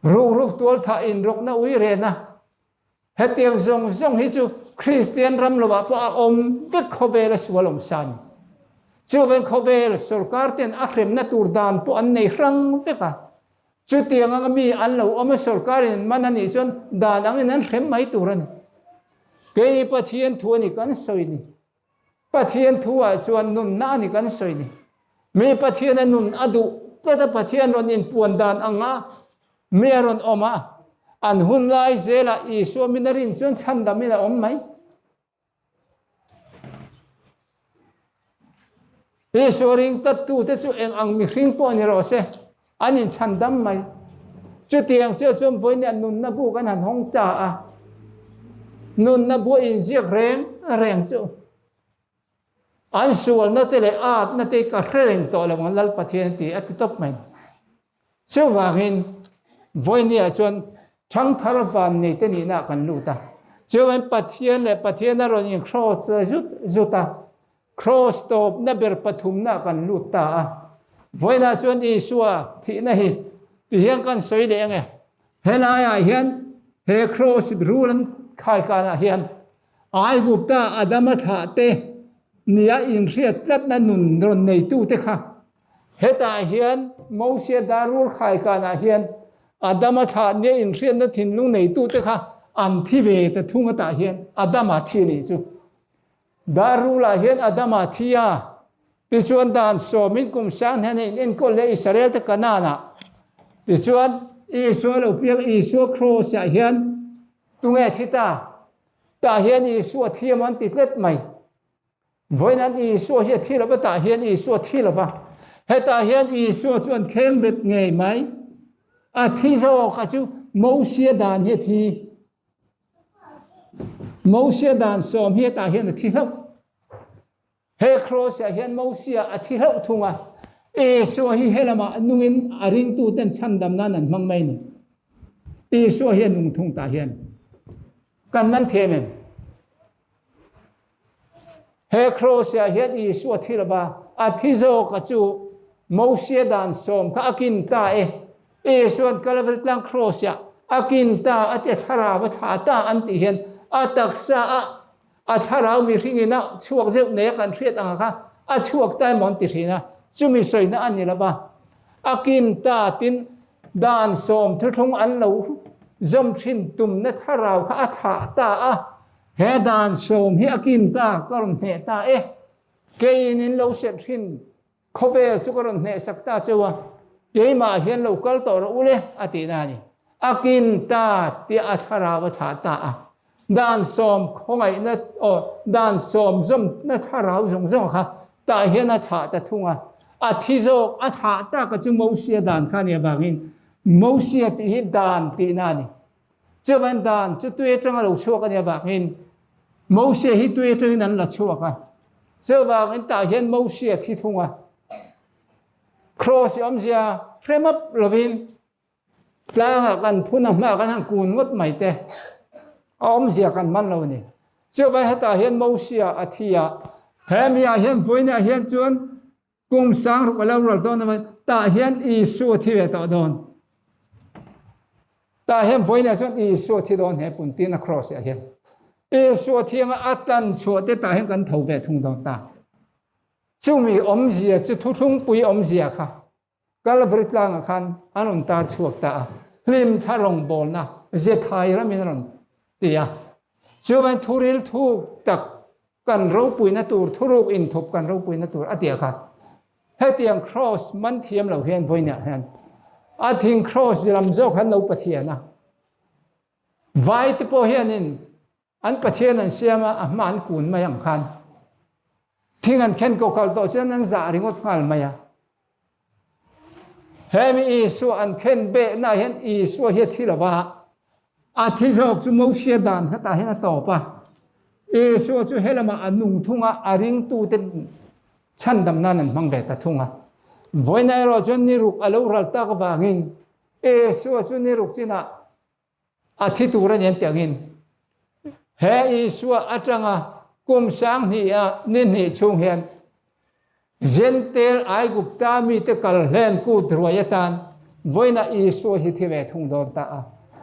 rukruk tualthah inrawkna ui rena, Hetiang zawng zawng hi chu Kristian ram lovah pawh a awm vek khawvel a sual awm sa a ni. Chuvang khawvel sorkar ten a hremna tur dan pawh an nei hrang vek a. Chutiang anga mi an lo awm a sorkar in an man a nih chuan dan angin an hrem mai tur a ni. Keini Pathian thu a ni kan sawi ni. Pathian thu ah chuan nunna a ni kan sawi ni. Mi Pathian a nun a duh tlat a Pathian rawn inpuan dan anga mi a rawn awm a, an hun lai zelah Isua min a rin chuan chhandam in a awm mai. Isua ring tlattute chu eng ang mihring pawh ni rawh se, An inchhandam mai. Chutiang chiah chuan vawiin ah nunna bu kan han hawng ta a, nunna bu a inziak reng reng chu an sualna te leh atna te ka hre reng tawh lo ang Lal Pathian a ti a ti tawp mai. Chuvangin vawiin ah chuan thangthar vannei te nihna ah kan lut a, chuvangin Pathian leh Pathian a rawn inhrawt zut zut a, Kraws tawpna ber pathumna kan lut ta a, vawiinah chuan Isua thihna hi ti hian kan sawi leh ange. Helaiah hian he kraws rul an khai kanah hian Aigupta Adama thlahte nia inhriat tlatna nun rawn neitute kha hetah hian Mosia dar rul khai kanah hian Adama thlah nia inhriatna thinlung neitute kha an thi ve ta thung atah hian Adama thi a nih chu. Darrulah hian Adama thi a, tichuan dan sawmin kum sang hnen a in enkawl leh Israel te Kanaan-ah. Tichuan Isua lo piang Isua Kraws-ah hian tunge thi ta? Tah hian Isua thi emaw an ti tlet mai. Vawiin an Isua hi a thi lova tah hian Isua thi lova. Hetah hian Isua chu an kheng bet ngei mai. A thi zawk a chu Mosia dan hi a thi. Mosia dan sawm hi hetah hian a thi hlauh. He Kraws-ah hian Mosia a thi hlauh thung a, Isua hi helamah nungin a ringtuten chhandam nan an hmang mai a ni. Isua hi a nung thung tah hian kan man thiam em? He Kraws-ah hian Isua thi lova, a thi zawk a chu Mosia dan sawm kha a kin ta e. Isua'n Kalvari tlang Kraws-ah a kin ta a ti a thlarau a thlah ta an tih hian a taksa a a thlarau mihringin a chhuak zeuh nei a kan hriat ang kha a chhuak ta emaw an ti thin a, chumi sawina a ni lova. A kin ta tin dan sawm thuthlung an lo zawm thin tumna thlarau kha a thlah ta a. He dan sawm hi a kin ta, ka rawn hneh ta e. Keiin in lo serh thin khawvel chu ka rawn hneh sak ta cheu a, keimah hian lo kal tawh rawh u le, a tihna a ni. A kin ta tih a thlarau a thlah ta a. Dan sawm khawngaihna aw dan sawm zawmna thlarau zawng zawng kha. Tah hian a thlah ta thung a, a thi zawk a thlah tak a chu Mosia dan kha a nih avangin Mosia tih hi dan tihna a ni. Chuvan dan chu tui atanga lo chhuak a nih avangin Mosia hi tui atangin an la chhuak a. Chuvangin tah hian Mosia thi thung a. Kraws i awmzia hre map lovin Tlangah kan phun a hmaah kan han kun ngawt mai te a awmzia kan man lo a ni. Chuvai hetah hian Mosia a thi a, he miah hian vawiinah hian chuan kum sangruk a lo ral dawn a tah hian Isua thi ve tawh dawn. Tah hian vawiinah chuan Isua thi dawn he puntina cross ah hian. Isua thianga a tlan chhuah te tah hian kan tho ve thung dawn ta. Chumi awmzia chu thuthlungpui awmzia kha Kalvari tlangah khan an rawn tar chhuak ta a, hlim thla rawngbawlna Zethai ramin a rawn ti a. Chuvain thuril thuk tak kan ropuina tur, thuruk inthup kan ropuina tur a ti a kha. Hetiang kraws man thiam lo hian vawiinah hian a thing kraws lam zawk han lo Pathian a. Vai te pawh hianin An Pathian an siam a, a hma an kun mai ang khan thing an khen ko kal tawh chuan an zah ringawt nghal mai a. Hemi Isua an khen behna hian Isua hi a thi lo va, a thi zawk chu Mosia dan khatah hian a tawp a. Isua chu helamah a nung thung a, a ringtute chhandam nan an hmang ve ta thung a. Vawiin erawh chuan ni ruk a lo ral tak avangin Isua chu ni ruk chinah A thi tur a ni an tih angin he Isua atanga kum sanghnih-a ni hnih chhung hian Jentail Aigupta mite kal hlen kut ruai atan vawiinah Isua hi thi ve thung dawn ta a.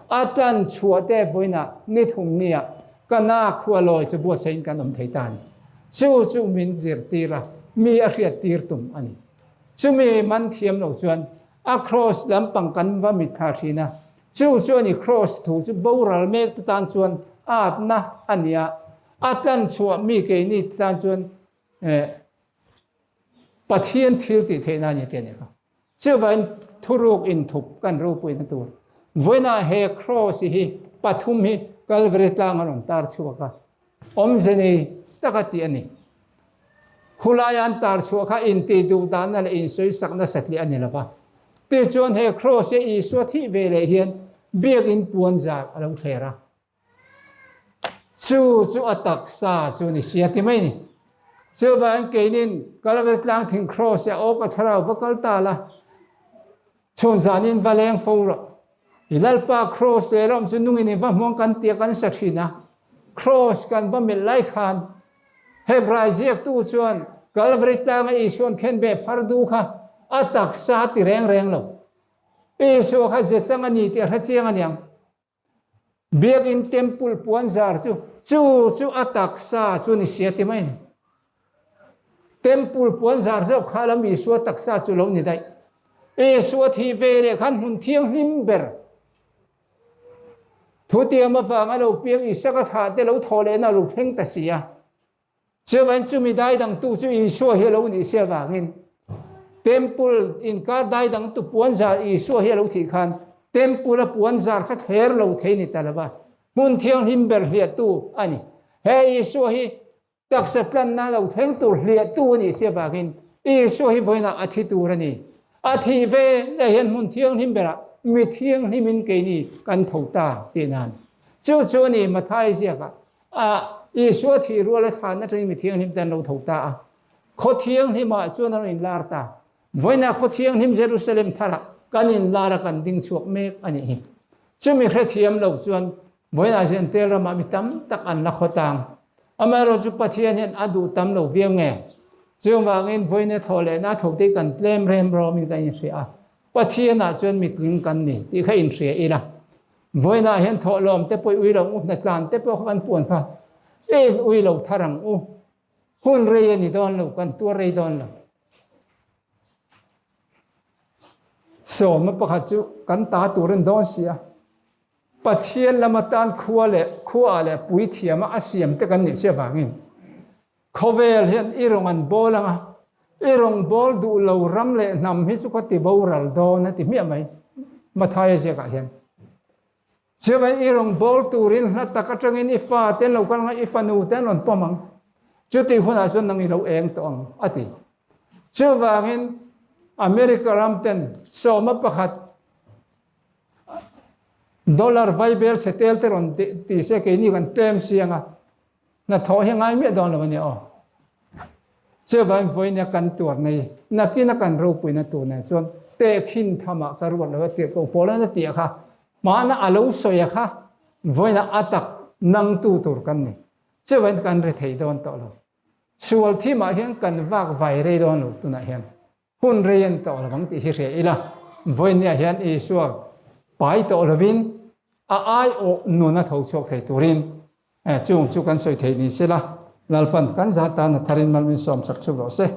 A tlan chhuah te vawiinah ni thum nia Kana khua lawi chu buatsaihin kan awm thei ta a ni. Chu chu min zirtir a, mi a hriattir tum a ni. Chumi man thiam lo chuan a kraws lampang kan va mit thla thin a, Chu chu a ni, Kraws thu chu boral mek te tan chuan atna a ni a, a tlan chhuah mi keini te tan chuan Pathian thil tih theihna a ni tih a ni kha. Chuvangin thuruk inthup kan ropuina tur vawiinah he Kraws hi pathum hi Kalvari tlang a rawn tar chhuak a, awmze nei taka tih a ni. Khulaia an tar chhuah kha intih duh danna leh insawisak nasa tih a ni lo va. Tichuan he Kraws-a Isua thih ve leh hian biakinn puan zar a lo thler a. Chu chu a taksa chu ni sia ti mai ni. Chuvangin keinin Kalvari tlang thing Kraws-a aw ka thlarau va kal ta la, Chhun zanin va leng fo rawh. I Lalpa Kraws leh rawm chu nungin i va hmuang kan tia kan sa thin a. Kraws kan va melh lai khan Hebrai ziaktu chuan Kalvari tlanga Isua'n khenbeh phar du kha a taksa a ti reng reng lo. Isua kha zechang a ni tih a hre chiang a niang. Biakinn temple puanzar chu chu chu a taksa chu ni sia ti mai ni. Temple puanzar zawk kha lam Isua taksa chu lo ni daih. Isua thih ve leh khan hmun thianghlim ber thutiam avanga lo piang Isaka thlah te lo thawh lehna a lo thleng ta si a. Chuvain chumi daidangtu chu Isua hi a lo nih si avangin Temple inkar daidangtu puanzar Isua hi a lo thih khan Temple a puanzar kha thler lo thei ni ta lova, hmun thianghlim ber hliahtu a ni. He Isua hi taksa tlanna lo thleng tur hliahtu a nih si avangin Isua hi vawiinah a thi tur a ni. A thih ve leh hian hmun thianghlim berah mi thianghlimin keini kan tho ta tih nan. Chu chu a ni Mathai ziakah A Isua thih rual a thlan atangin mi thianghlim te an lo tho ta a. Khaw thianghlimah chuan a rawn inlar ta. Vawiinah khaw thianghlim Jerusalem tharah kan inlar a kan ding chhuak mek a nih hi. Chumi hrethiam lo chuan vawiinah Jentail ramah mi tam tak an la khaw tang. Amaherawhchu chu Pathian hian a duh tam lo viau nge? Chuvangin vawiina thaw lehna tho te hi kan tlem rem rawmin kan inhria a. Pathianah chuan mitling kan ni tih kha inhria ila. Vawiinah hian thawhlawm te pawh i ui lo ang u, hnatlan te pawh kha kan puan kha i ui lo thar ang u. Hun rei a ni dawn lo, kan tuar rei dawn lo. Sawma pakhat chu kan ta tur a ni dawn si a, Pathian lam atan khua leh khuaah leh puithiama a siam te kan nih si avangin Khawvel hian i rawn an bawl ang a, i rawn bawl duh lo ram leh hnam hi chu ka ti boral dawn a ti hmiah mai Mathaia ziakah hian. Chuvangin i rawn bawl turin hla tak atangin i fa te an lo kal ang a, i fanu te an rawn pawm ang. Chutih hunah chuan nang i lo eng tawh ang, a ti. Chuvangin America ram ten sawma pakhat dollar vaibel setel te rawn ti se keini kan tlem siang a, hnathawh hi ngai miah dawn lo a nia aw. Chuvangin vawinia kan tuar nei, nakina kan ropuina tur nen chuan tehkhin thamah ka ruat lo a tirh ko Paula'n a tih a kha, hmana a lo sawi a kha vawiina a tak nangtu tur kan ni. Chuvangin kan ri thei dawn tawh lo. Sual thimah hian kan vak vai rei dawn lo tunah hian. Hun rei an tawh lovang tih hi hria ila, vawinia hian Isua pai tawh lovin a aiawh nun a tho chhuak thei turin chung chu kan sawi thei ni sela, Lalpan kan za tan a tharin mal min sawm sak chhuak rawh se.